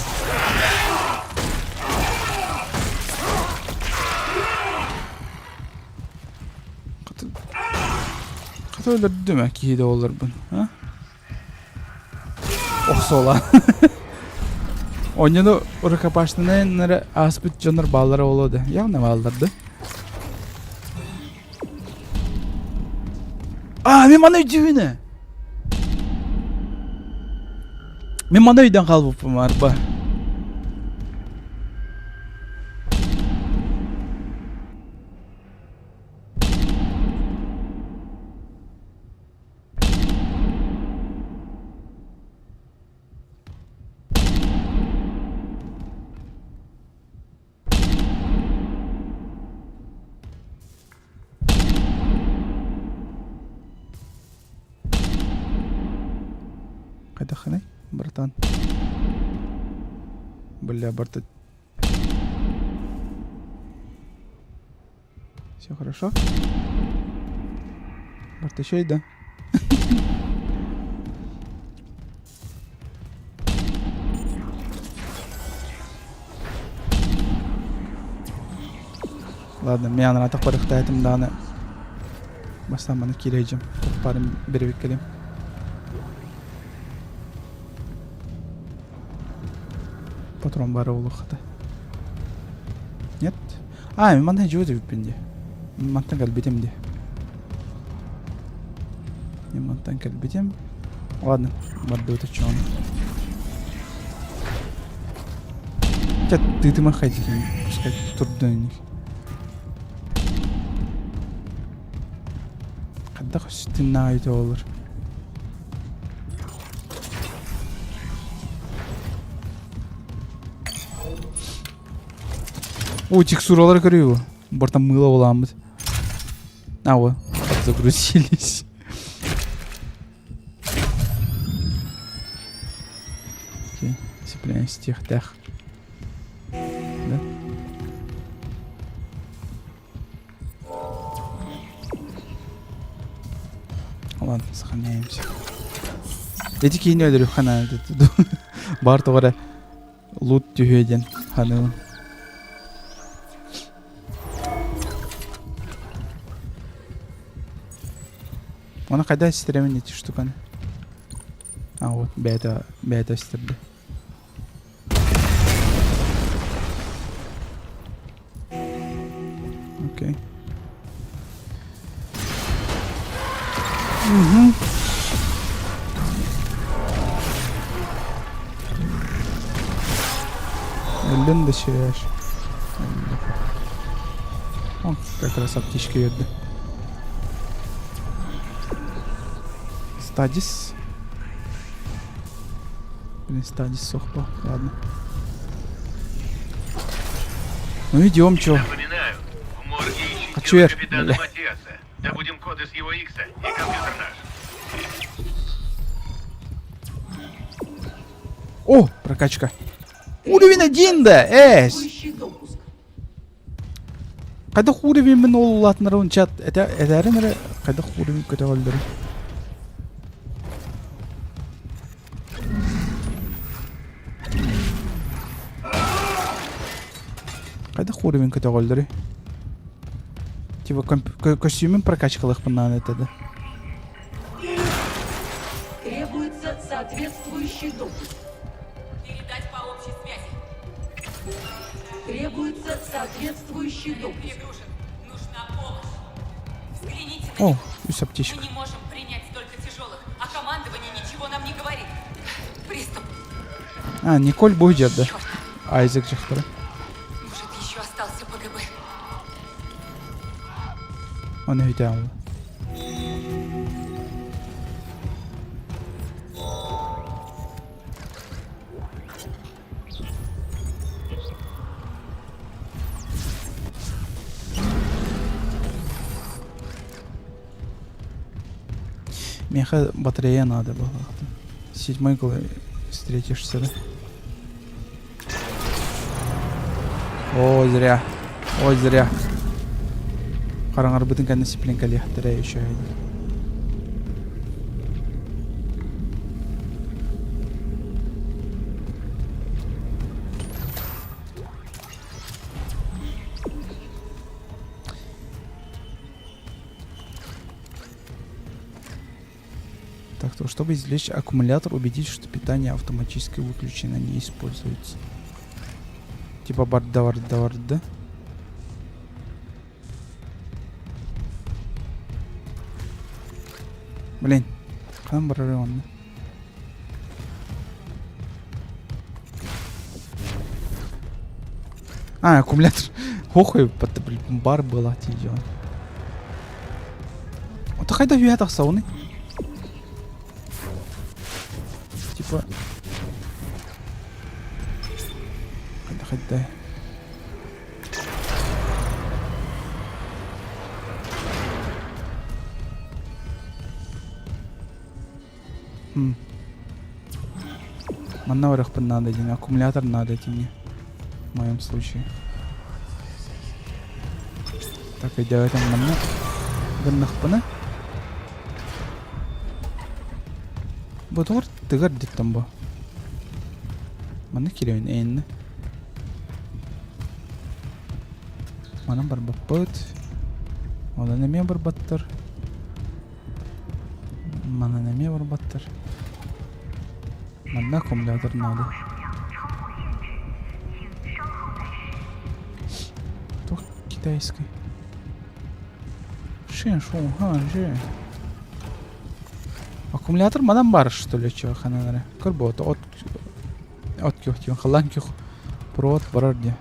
Хата өлөрдүм ээ киһи да олорбун. А? Охсуола. Онньону рукопашнайнары ааспыт дьоннор бааллара буолуо да. Явно бааллар да. А, мен маны өйдүүбүн Мен маны өйдөөн хаалбыппын арба. Хайдаххыный, братан? Бля, барта... Все хорошо? Барта еще да? Ладно, мен анратах барыхтаатым даҕаны бастаан маны киирэйдьим барын бэрибиккэлим. Патрон бары улухата. Нет? А, мен манна жуут эбиппин дии. Мантан кэлбитим дии. Мен мантан кэлбитим. Ладно, бардыбыт оччоҕуна. Чэ, тыытыма хайдыһын, пускай турдун ини. Хайдах өстүннээх өйдө буолар. О, текстуралары көрүү бу. Бортан мыло буламмыт. А, вот, загрузились. Окей, цепляемся тех-тех. Да? Ладно, сохраняемся. Эти киини өлөрүөххэ наада Баар тоҕо эрэ лут түһүө диэн саныыбын. Оны хайда истэрэбин ити штуканы? А вот бэйэтэ бэйэтэ истэрдэ. Окей. Угу. Өллүн да сиэш. О, как раз аптечка берді. Стадис. Блин, стадис сохпа. Ладно. Ну идем, чё. Напоминаю, в морге ищите А тело чё я- капитана Бля. Матиаса. Добудем коды с его икса и компьютер наш. О, прокачка. Уровень один да, эс! Хайдах уровень ол улаатынарабын чат этээрин эрэ хайдах уровень көтөҕөллөрүн. Хайдах уровень көтөҕөллөрүй? Типа көстүүмүн прокачкалыахпын наада этэ да. Требуется соответствующий допуск. Передать по общей связи. Требуется соответствующий допуск. Перегружен. Нужна помощь. Взгляните на О, него. үс аптечка. Мы не можем принять столько тяжелых, а командование ничего нам не говорит. Приступ. А, Николь будет, да? Черт. Айзек дьахтара. Может, еще остался ПГБ. Оны өйдөөн Миэхэ батарея надо было. Седьмой главе встретишься, да? О, зря. Ой, зря. Хараҥарбытын кэннэ сипленкэлиэхтэрэ еще Так, то чтобы извлечь аккумулятор, убедитесь, что питание автоматически выключено, не используется. Типа барда барда барда. Блин, ханан барары онно. А, аккумулятор. Хохой, бар была тиде. Ото хайда үһэ тахсауны? Типа... Хайда хайда. Хм. Манна барыахпын надо диэн, аккумулятор надо мне. В моем случае. Так, өйдөөтөм манна гыннахпына. Бу тугар тыгар диттем бу. Манна кириэн эйинне. Манан барбаппыт. Онон эмиэ барбаттар. Манан эмиэ барбаттар. Манна аккумулятор надо. Туох китайский? Шин шун хан жи. Аккумулятор манан бар что ли чё ханан эрэ. Көр буолта от от күөх диэн халлаан күөх провод барар диye.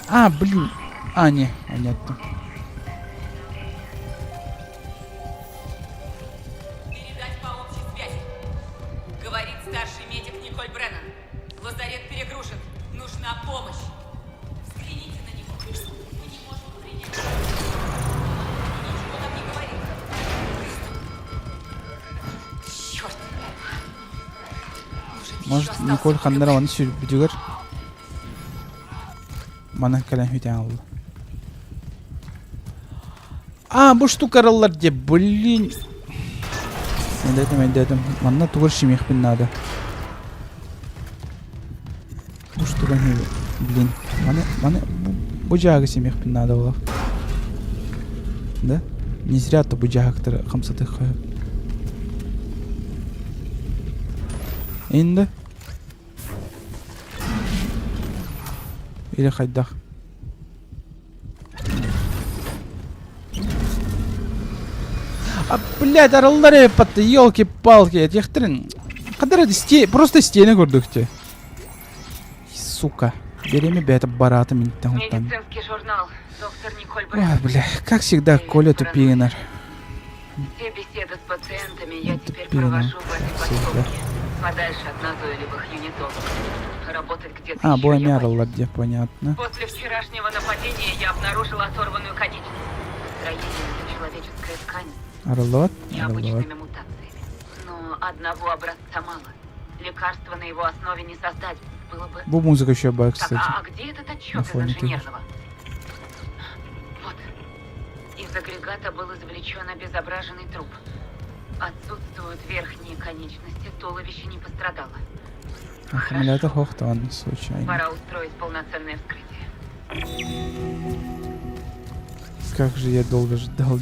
А, блин. А, не, понятно. Передать по общей связи. Говорит старший медик Николь Бреннан. Лазарет перегружен. Нужна помощь. Взгляните на него. Мы не можем принять. Ничего нам не говорит. Приступ. Черт. Может, еще Может, остался Николь ханнара ПГБ? оны сүрбүтүгэр манан кэлэн хүтээн ылла. А, бу штука арыллар де, блин. Өйдөөтүм, өйдөөтүм. Манна тугар симиэхпин наада. Бу штука блин. Маны, маны, бу дьааҕы симиэхпин наада буолар. Да? Не зря то бу дьаһактары хамсатыахха сөп. Инде? Или хайдах? А, блядь, арыллар эппатты, елки-палки, этиэхтэрин Хадара сте... просто стены көрдүк Сука. Береми бэйэтэ барааты минтэн хуттан. Медицинский журнал. Доктор Николь Ой, Бреннан. бля, как всегда, Коля тупигинар. Все беседы с пациентами я теперь Тупигинар. провожу в этой Всегда. подсобке. Подальше от назойливых юнитологов. Работать где-то А, еще бу я эмиэ боюсь. арыллар диye, понятно. После вчерашнего нападения я обнаружила оторванную конечность. Строение это человеческая ткань Арыллыбат? с Арыллыбат. необычными мутациями. Но одного образца мало. Лекарства на его основе не создать было бы... Бу музыка еще баар, Так, кстати. а, а где этот На отчет из фоне тыгар. инженерного? Вот. Из агрегата был извлечен обезображенный труп. Отсутствуют верхние конечности, туловище не пострадало. Аккумулятор хохтан случайно. Пора устроить полноценное вскрытие. Как же я долго ждал.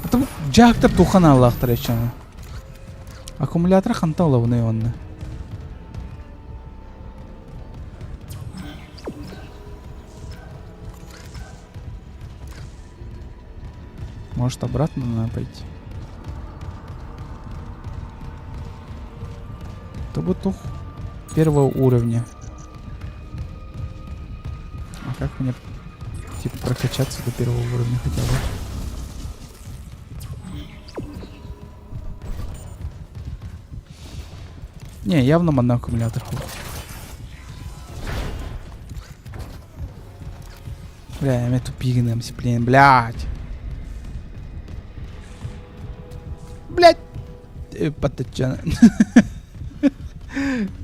Это дьаактар тухан аллахтар эчана. Аккумулятор ханта оловны онна. Может обратно надо пойти? Тобутух первого уровня. А как мне типа прокачаться до первого уровня хотя бы? Не, явно манна аккумулятор. Бля, я тупигным, блин, блядь. Блядь. Паттачана.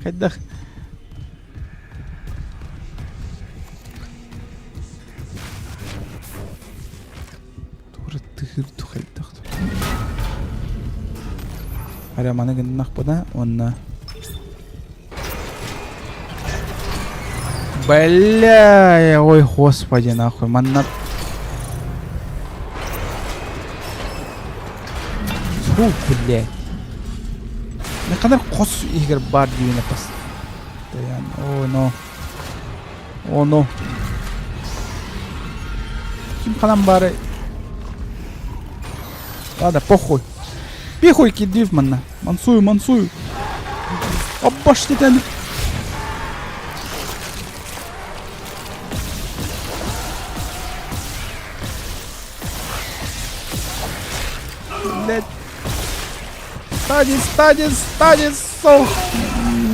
Хайдах. Тура тыгыр тухайдах. Аря маны гыннахпына онна. Бля, ой, господи, нахуй, манна. Фу, блядь. Ханар хос иһигэр баар диэни постоянно. О, но. О, но. Ким ханан баары. Ладно, похуй. Пихуй кидив манна. Мансую, мансую. Обоштитен. Блять. Стадис, стадис, стадис, сох.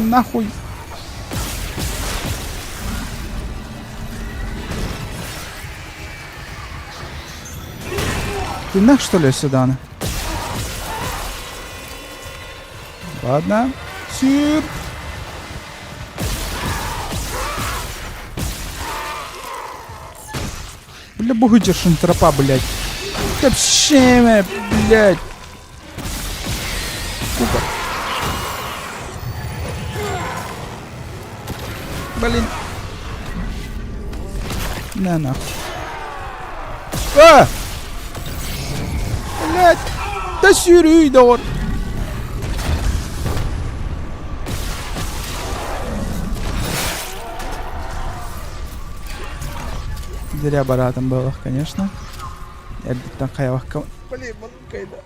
Нахуй. Ты нах что ли сюда? Ладно. Сир. Бля, бугучишь тропа, блядь. Вообще, блядь. Сука. Блин. На нахуй. А! Блядь. Да сюрүй, да Зря баратом было, конечно. Эрдиттэн хайабакка. Блин, кайда.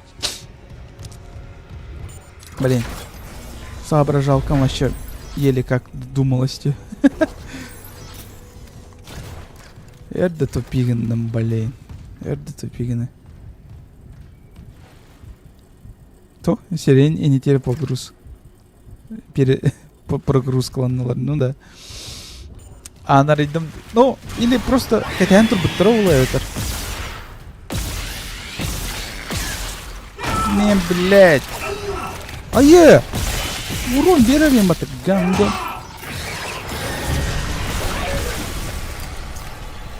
Блин. Соображалкам вообще еле как думалось. Эрдэ тупигинным, блин. Эрдэ тупигины. То, сирень и не теперь погруз. Пере... Прогрузкаланнылар, ну да. Анарыйдым, ну, или просто кэтээн турбуттара буолуо эбэтэр. Не, блядь. Айе! Урон биэрэр батык гандон.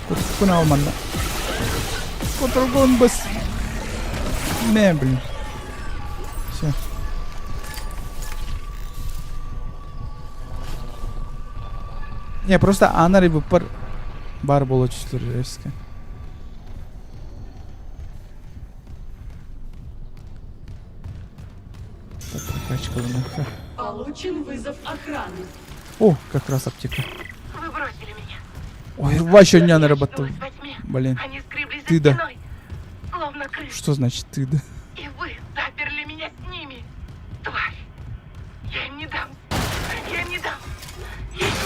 Кутуккун алманна. Кутургун бас. Не, блин. Все. Не, просто анари буппар бар буола түстүлэр резко. Так, прокачка нахуй. Получен вызов охраны. О, как раз аптека. Вы бросили меня. Ой, вообще не Я нарабатывал. очнулась во тьме. Блин. Они скреблись за Ты да. стеной, словно крысы. Что значит ты да? И вы заперли меня с ними. Тварь. Я им не дам. Я им не дам. Я им не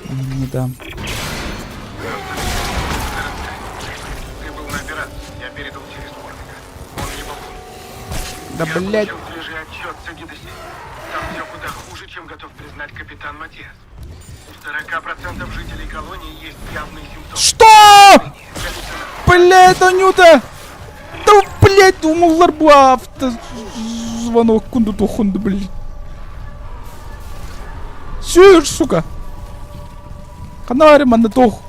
дам. Не дам. Ты был на операции. Я передал через Морвика. Он не помог. Да, Я блядь. получил свежий отчет с Эгиды-7. Там все куда хуже, чем готов признать капитан Матиас. У 40% жителей колонии есть явные симптомы. Что? Блядь, Анюта! Да, блядь, умуллар бу авто... Звонок кунду тухунду, блин. Сүр, сука! Ханна манна туох?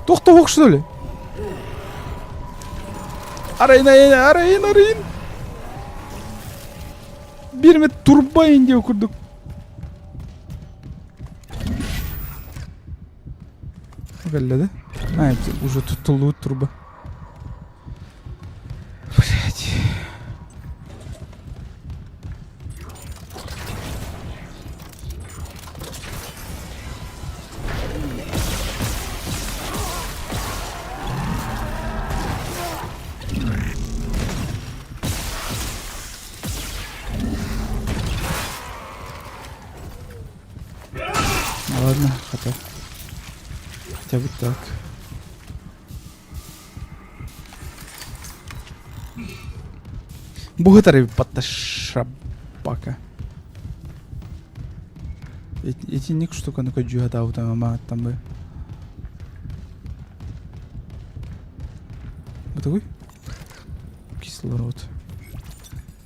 Туох туох что ли? Арайын, арайын, арайын, арайын. Биир турбайн диэ курдук. Кэллэ да? А, уже туттуллубут турба. Блять. Ладно, хотя, хотя бы так. Бу батта шабака. Итинник штуканы көдьүүһэ мааттан бы. Бу такой? Кислород.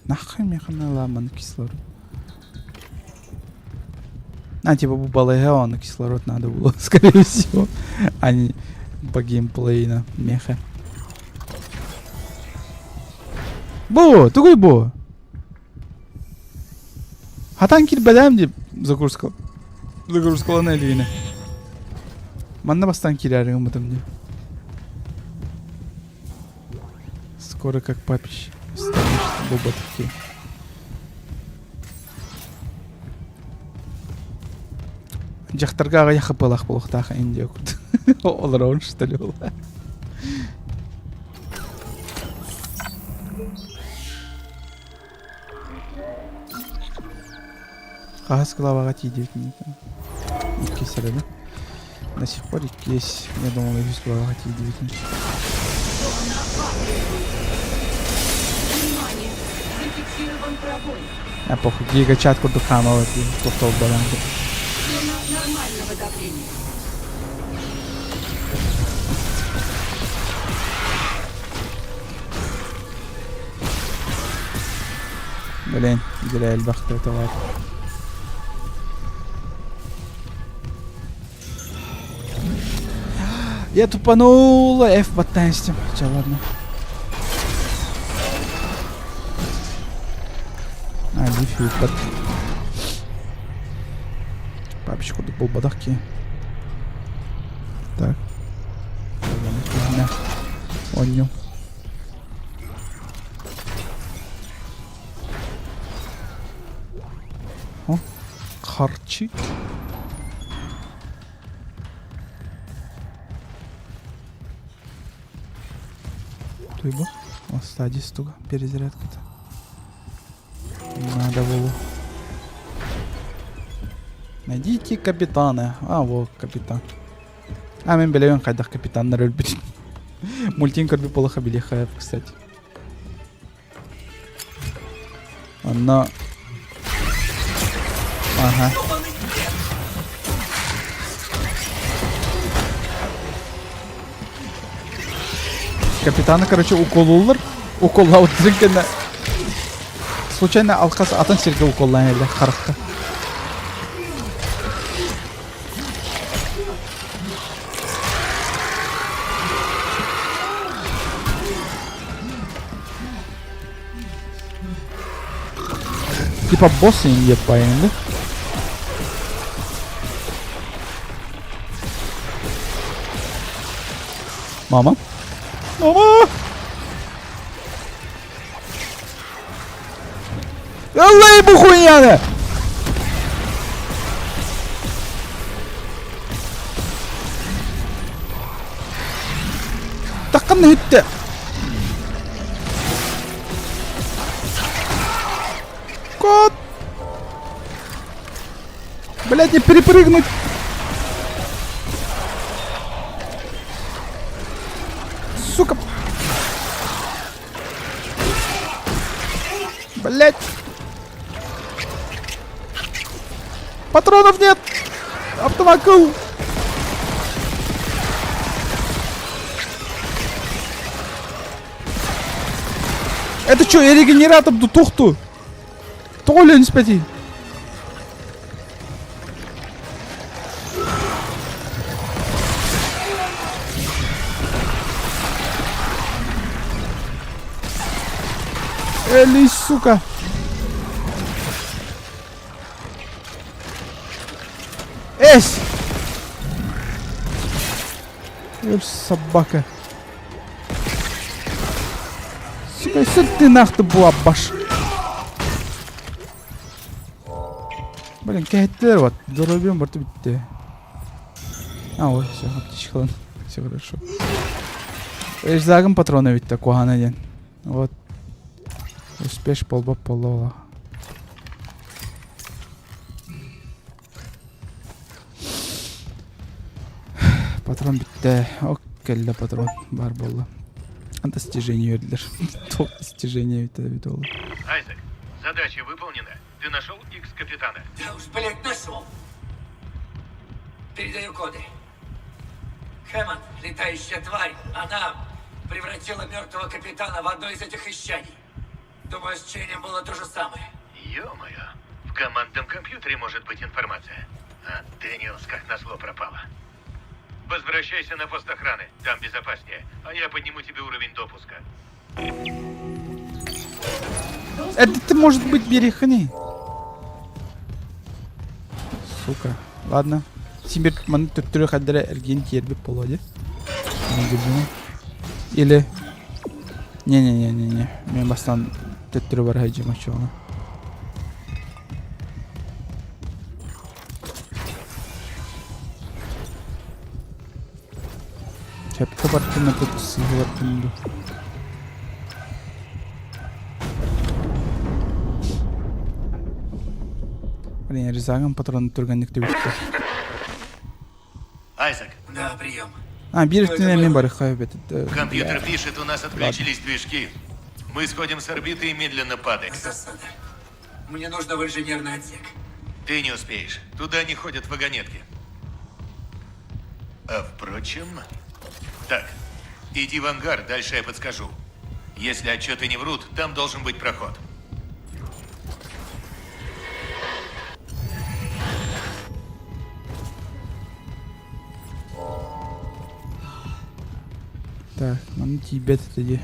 Нахуй механа ламан кислород. А, типа бу балыга он кислород надо было, скорее всего, а не по геймплейна меха. Бу, тугуй бу. Хатан кирбәдәм дип загрузка. Загрузкалана илигине. Манна бастан кирәрин умытым ди. Скоро как папич станешь боба такие. Дьахтарга аҕыйах хапылах буолуохтаах Индия курдук. Олорон что ли буолла. Хаһыс главаҕа тиийдибит Иккис эрэ да? До сих пор иккис. Я думал, үһүс главаҕа тиийдибит. А похуй, гигачат курдук хаамалар дии, тохтолбалаан. Блин, зря элбэхтэ товар. Я тупанула, F баттаан Ча, ладно. А, лифи под... Папич курдук буолбатах ки. Так. Онню. О, харчи. Туйбу. О, стадис туга. Перезарядка-то. Надо было. Найдите капитана. А, вот капитан. А, мен билэбин хайдах капитаннар өлбүт. Мультин көрбүт буоллахха билиэххэ кстати. Онно... Ага. Капитаны, короче, уколлууллар. Уколлаабыттарын кэннэ случайно алкас атын сиргэ уколлаан элэ харахха. Типа босс инде да? Мама? Мама! Аллай бу хуйняны! Таккан үттэ. Кот! Блять, не перепрыгнуть! Сука! Блять! Патронов нет! Автомакул! Это что, регенератор тухту? Тоҕо өлөн испэтий? Эли, сука! Эс! Өль, собака. Сука, сыр ты нах ты була баш. Блин, кэһэттилэр вот. Здоровьем барты битте. А, ой, все, аптечка ылан. Все хорошо. Рюкзагым патрона битте, куһаана диэн. Вот. Успеш болбоп болла Патрон бүттэ. Ок, кэллэ патрон. Бар буолла. Достижение бердилэр. Топ достижение бүттэ эбит ол. Айзек, задача выполнена. Ты нашел Икс-капитана? Да уж, блядь, нашел. Передаю коды. Хэммонд, летающая тварь, она превратила мертвого капитана в одно из этих исчадий. Думаю, с Ченем было то же самое. Ё-моё, в командном компьютере может быть информация. А Дэниелс как назло пропала. Возвращайся на пост охраны, там безопаснее. А я подниму тебе уровень допуска. Это ты, может быть, берехни. Сука. Ладно. Симбир маны төттөрү хаддара эргиэн киэрбит буолуо дии. Или... Не-не-не-не-не. Мен бастан төттөрү бара сылдьым оччоҕуна. Сөпкө бардым это сыыһа бардым дуу. Блин, резагым патроны түргэнник түбүттэ. Айзек. Да, прием. А, биир өттүнэн эмиэ барыхха эбит. Компьютер пишет, у нас отключились движки. Мы сходим с орбиты и медленно падаем. Засада. Мне нужно в инженерный отсек. Ты не успеешь. Туда не ходят вагонетки. А впрочем... Так, иди в ангар, дальше я подскажу. Если отчеты не врут, там должен быть проход. Так, манна тиийбэт этэ дии.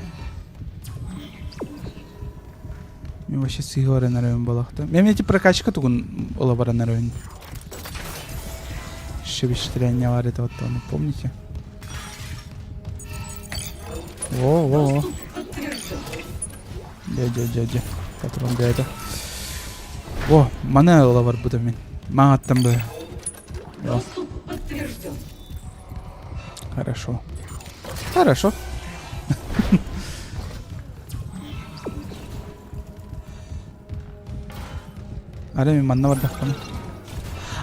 Мен вообще сыыһа баран эрэбин буолахта. Мен эти прокачка тугун ыла баран эрэбин. Шебештеряння бар это вот ону помните? Во, во, во. Дьэ, дьэ, дьэ, дьэ. Патрон бэйэтэ. Во, маны ыла барбытым мин. Маҥаттан быһа. Доступ подтвержден. Хорошо. Хорошо. Арай мин манна бардахпына.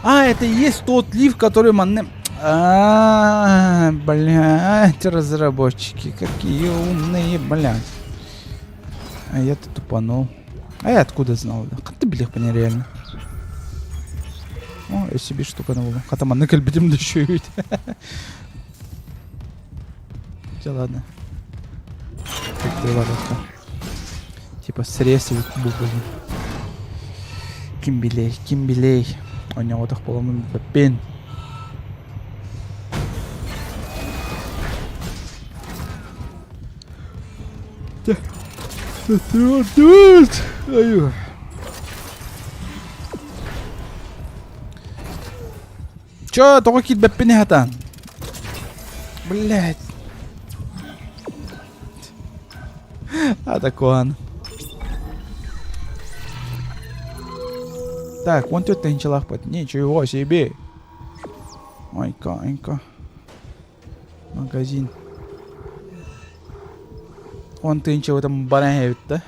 А, это и есть тот лифт, который манна... А, блядь, разработчики, какие умные, блядь. А я-то тупанул. А я откуда знал? Да? Как ты билиэхпиний реально? О, өссө биир штуканы буллум. Хата манна кэлбитим да үчүгэй. Все, ладно. Барыахха. Типа срез бу блин. Ким билей, ким билей. Оонньооботох буоламмын билбэппин. Айуу. Чё, тоҕо киирбэппин сатаан? Блять. Атакуан. Так, вон тетя тыһыынчалаахпыт. Ничего себе. Ойка, ойка. Магазин. Он тыһыынчабытын баран иһэбит да.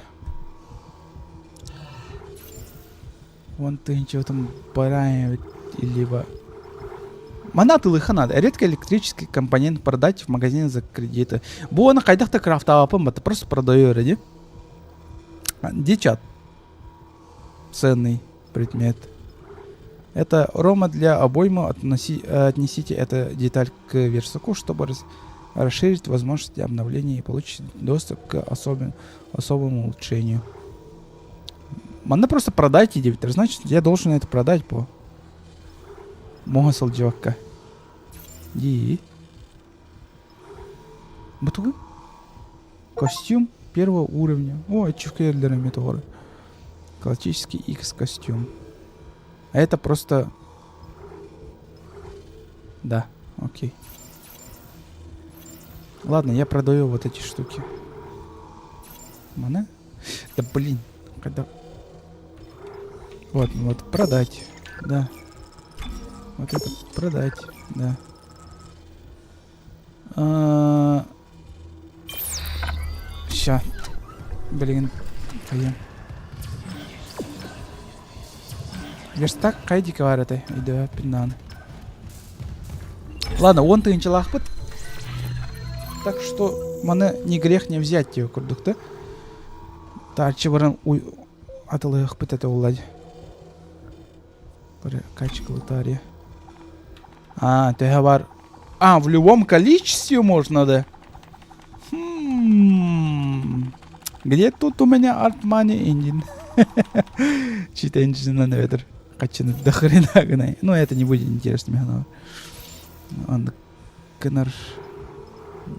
Он тыһыынчабытын баран иһэбит либо... Манна атыылыахха наада. Редко электрический компонент продать в магазине за кредиты. Бу оны хайдах да крафтаабаппын бата просто продаю эрэ дии. Дичат. Ценный предмет. Это рома для обоймы. Относи, отнесите эту деталь к верстаку, чтобы раз, Расширить возможности обновления и получить доступ к особен, особому улучшению. Манна просто продайте диэбиттэр. Значит, я должен это продать по. Муха сылдьыбакка. Дии. Бу тугуй? Костюм первого уровня. О, ачивка эрлерами тоҕор. Классический X костюм. А это просто... Да, окей. Ладно, я продаю вот эти штуки. Мана? Да блин, когда... Вот, вот, продать. Да. Вот это продать, да. А... Ща. Блин, хайа. Верстак хайдика бар этэй, өйдөбөппүн даҕаны. Ладно, уон тыһыынчалаахпыт. Так что маны не грех не взять диye курдук да. Таарчы баран уй атылыахпыт этэ улладь. Прокачка лотария. А, төһө бар. А, в любом количестве можно, да? Хм. Где тут у меня Art Money Engine? Cheat Engine эбэтэр хаччыны до хрена гынай. Ну, это не будет интересно миэхэ. Он гынар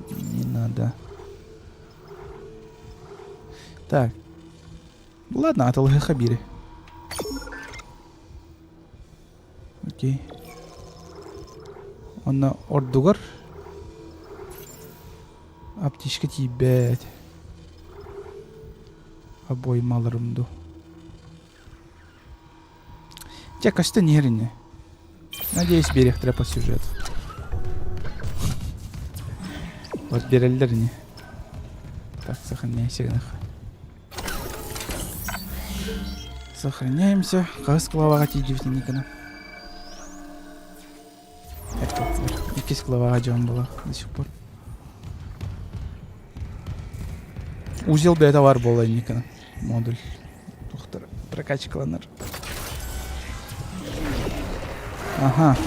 не надо. Так. Ладно, атылыһыха бири. Окей. Онно ордугар аптечка тиийбэт. Обоймаларым ду. Дьэ, көстөн иһэр ини. Надеюсь, биэриэхтэрэ по сюжету. Вот биэрэллэр ини. Так, сохраняйся гынах. Сохраняемся. Хаһыс главаҕа тиийдибит инникина. Иккис главаҕа дьон була до сих пор. Узел бэйэтэ бар буолла инникина. Модуль. Тухтар прокачкаланар. Ага.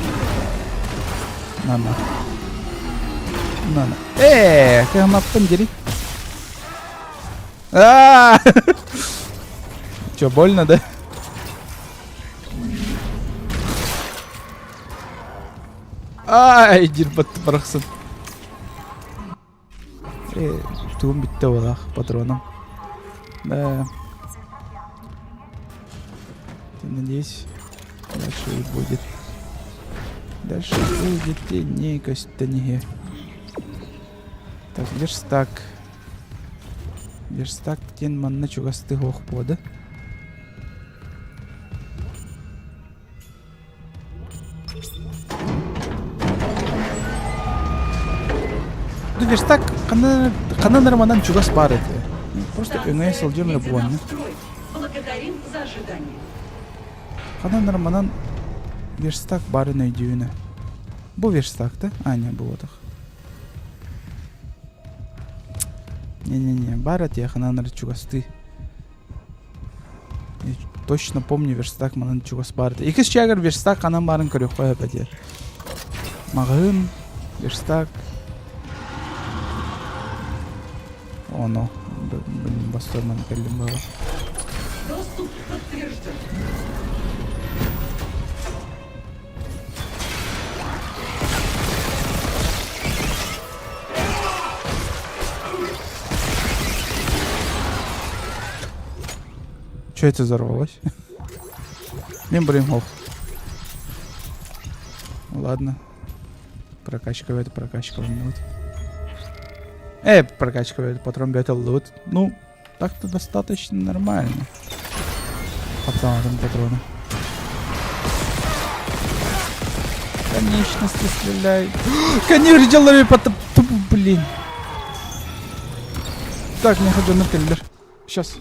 На-на. На-на. Ээ, кыһаммаппын дири. А! Че, больно, да? Ай, дирбатты барахсан. Э, тугум бүттэ буолаах патроном. Да. Надеюсь, дальше и будет. Дальше будет и не костяниге. Так, верстак. Верстак диэн манна чугастыы суох буо да? Верстак ханан ханан эрэ манан чугас баар этэ. Просто өҥөйө Станция сылдьыам эрэ введена в буоланна. строй. Благодарим за ожидание. Ханан эрэ манан верстак баарын өйдүүнэ. Бу верстак да? А, не, буотах. Не-не-не, баар этэ ханан эрэ чугастыы. Я точно помню верстак манан чугас баар этэ. Иккис чаагар верстак ханан баарын көрүөххэ сөп этэ. Маҕаһыын, верстак. Оно, блин, басторман кэллим баба. Доступ подтвержден. Че это взорвалось? Мен Бримхоф. Ладно. Прокачка это прокачка вот. Прокачка это патрон Battle Loot. Ну, так-то достаточно нормально. Пацан, патроны. Конечности стреляй. Конечно, делали потом. Блин. Так, мне хочу на Сейчас.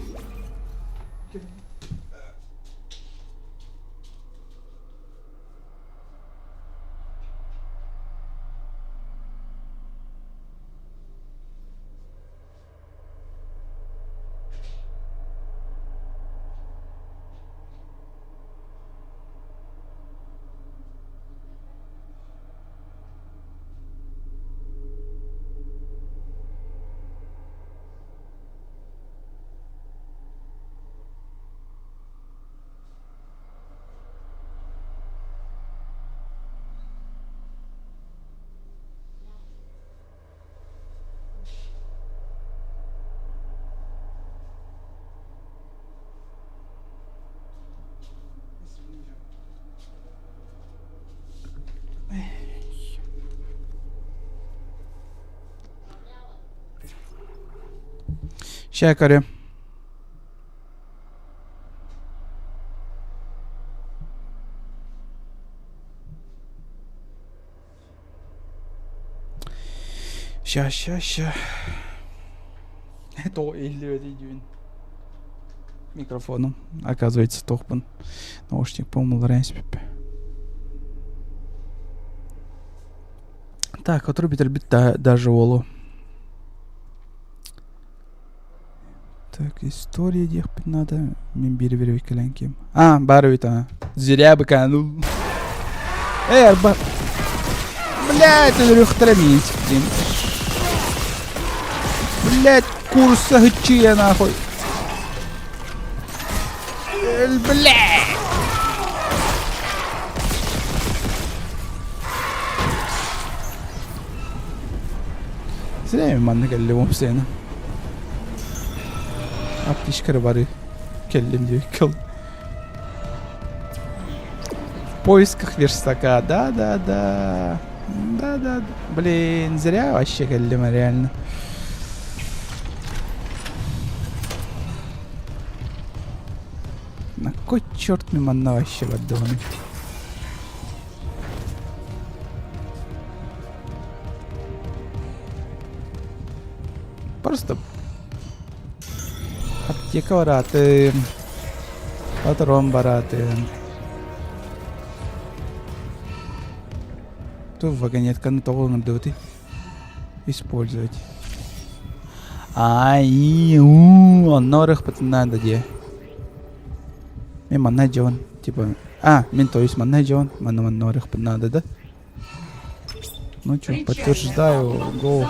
Ща көрүм. Ща, ща, ща. Тоҕо иһиллибэтий диибин. Микрофоном, оказывается, туохпун наушник помылларан испиппин. Так, который бүтэрбит даже уолу. Так, история диэхпит надо. Мин биир биир кэлэн ким. А, баар эбит а. Зря быканул. Эй, арба. Блядь, өлөрүөхтэрэ миин сиптим. Блядь, курса хыччыйа нахуй. Блядь! Зря мен манна кэллим опсуйаны. Аптечка бары кэллим диэбиккэ В поисках верстака. Да-да-да. Да-да. Блин, зря вообще кэллим реально. На кой черт мен манна вообще бардыбын? Просто аптека бараатым, патрон бараатым. Ту вагонетканы тоҕо ыҥырдыбытый? Использовать. Ай, у, онно ырыхпытын надо дии. Мен манна дьон, типа, а, мен то есть манна дьон, манна манна ырыхпын надо, да? Ну что, подтверждаю, го.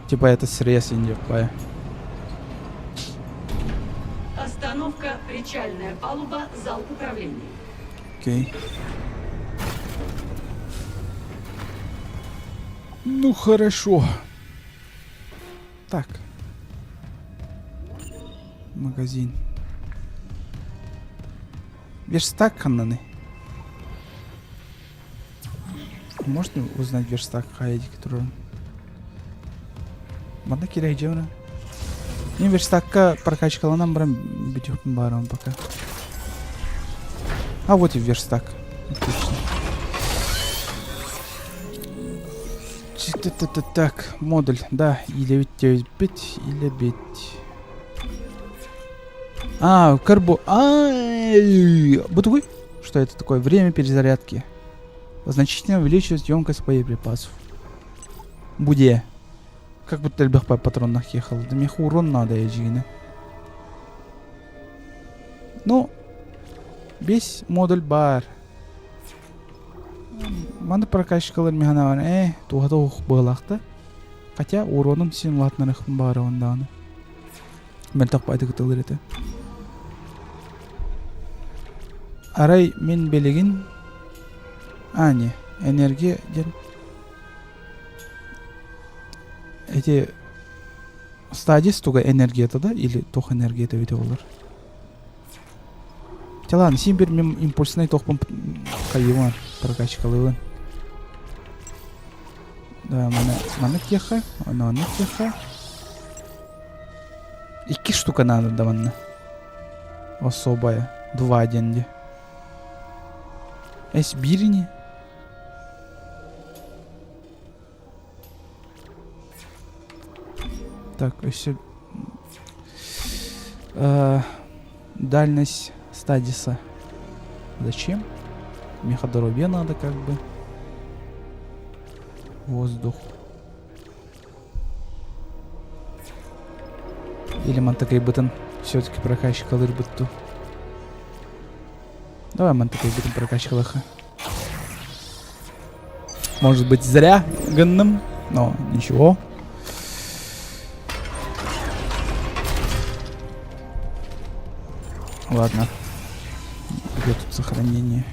Типа это срез индипая. Остановка «Причальная палуба», зал управления. Окей. Ну хорошо. Так. Магазин. Верстак ханнаны. Можно узнать верстак хайди, который... Манна кирей дьэбинэ. Мин верстакка прокачкаланан баран бүтүөхпүн баарабын пока. А вот и верстак. Отлично. Так, модуль, да, или бит, или бит. А, карбо... Ай, Бутугуй? Что это такое? Время перезарядки. Значительно увеличивает емкость боеприпасов. Буде. Как будто элбэх патроннах ехал. Да мне урон надо, я дьиҥинэ. Ну, весь модуль бар. Маны прокачкалар механа бар. Э, туһата ух быһылаахта. Хотя уронум син улаатынарыхпын баҕарабын даҕаны. Мөлтөх баайдык ытыллар этэ. Арай мин билигин А, не, энергия диэн эти стадис туга энергията да или туох энергията эбитэ буолар Чэ ладно, син бир мин импульснай тохпун хайыыбын, прокачкалыыбын. Да, маны, маны тиэхэ, ону ону тиэхэ. Икки штука надо да манна. Особая. Два диэн Эс биир ини. Так, өссө э, дальность стадиса. Зачем? Меходоробе надо как бы. Воздух. Или мантакайбытын все-таки прокачкалырбыт Давай мантакайбытын прокачкалаха. Может быть зря гынным, но ничего. Ладно. Где тут сохранение?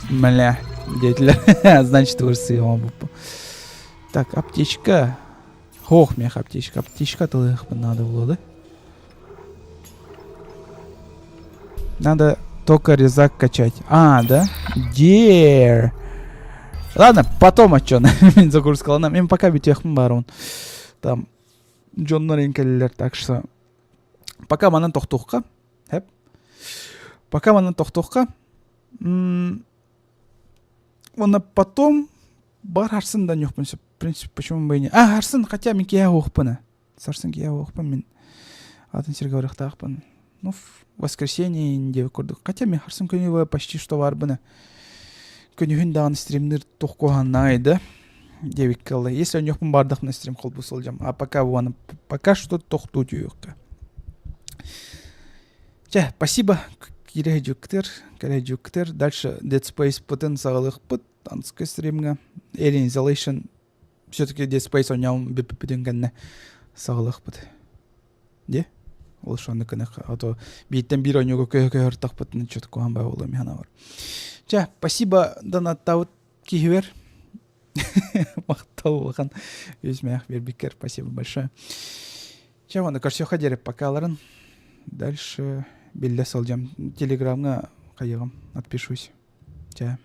Мля, дядя. Значит, Так, аптечка. Ох, мех аптечка. Аптечка надо было, да? Надо только резак качать. А, да? Дер. Ладно, потом отчет. Мин загрузкаланам. Мен пока бүтүөхпүн баарбын. Там дьоннор кэллилэр, так что пока манан тохтуохха. Хэп. Пока манан тохтуохха. Уонна потом бар харсын да ньохпун сөп. В принципе, почему бы и не. А, харсын, хотя мин киһи уохпун. Сарсын киһи уохпун мин атын сиргэ барыахтаахпын. Ну, в воскресенье диэбит курдук. Хотя мин харсын күнү почти что баарбын. Күнүһүн даҕаны стримнир туох куһаҕаннаай да диэбиккэ ылла. Если онньохпун баардахпына стрим холбуу сылдьам. А пока вон, пока что тохтуу түһүөххэ. Чэ, спасибо киирэ дьүктэр, кэлэ дьүктэр. Дальше Dead Space-пытын саҕалыахпыт. Танскай стримҥа. Alien Isolation все-таки Dead Space оонньоон бүппүтүн кэннэ саҕалыахпыт. Дии? Ол шонну кынах, а то бииртэн биир оонньууга көһө-көһө ыртахпытын что-то куһаҕан баа буолуо мин санаабар. Чэ, спасибо донаттаабыт киһибэр. Махтал улахан үс мээх биэрбиккэр спасибо большое. Чэ, уонна көрсүөххэ диэри покаларын. Дальше биллэ сылдьам. Телеграмҥа хайыаҕым, отпишусь. Чэ.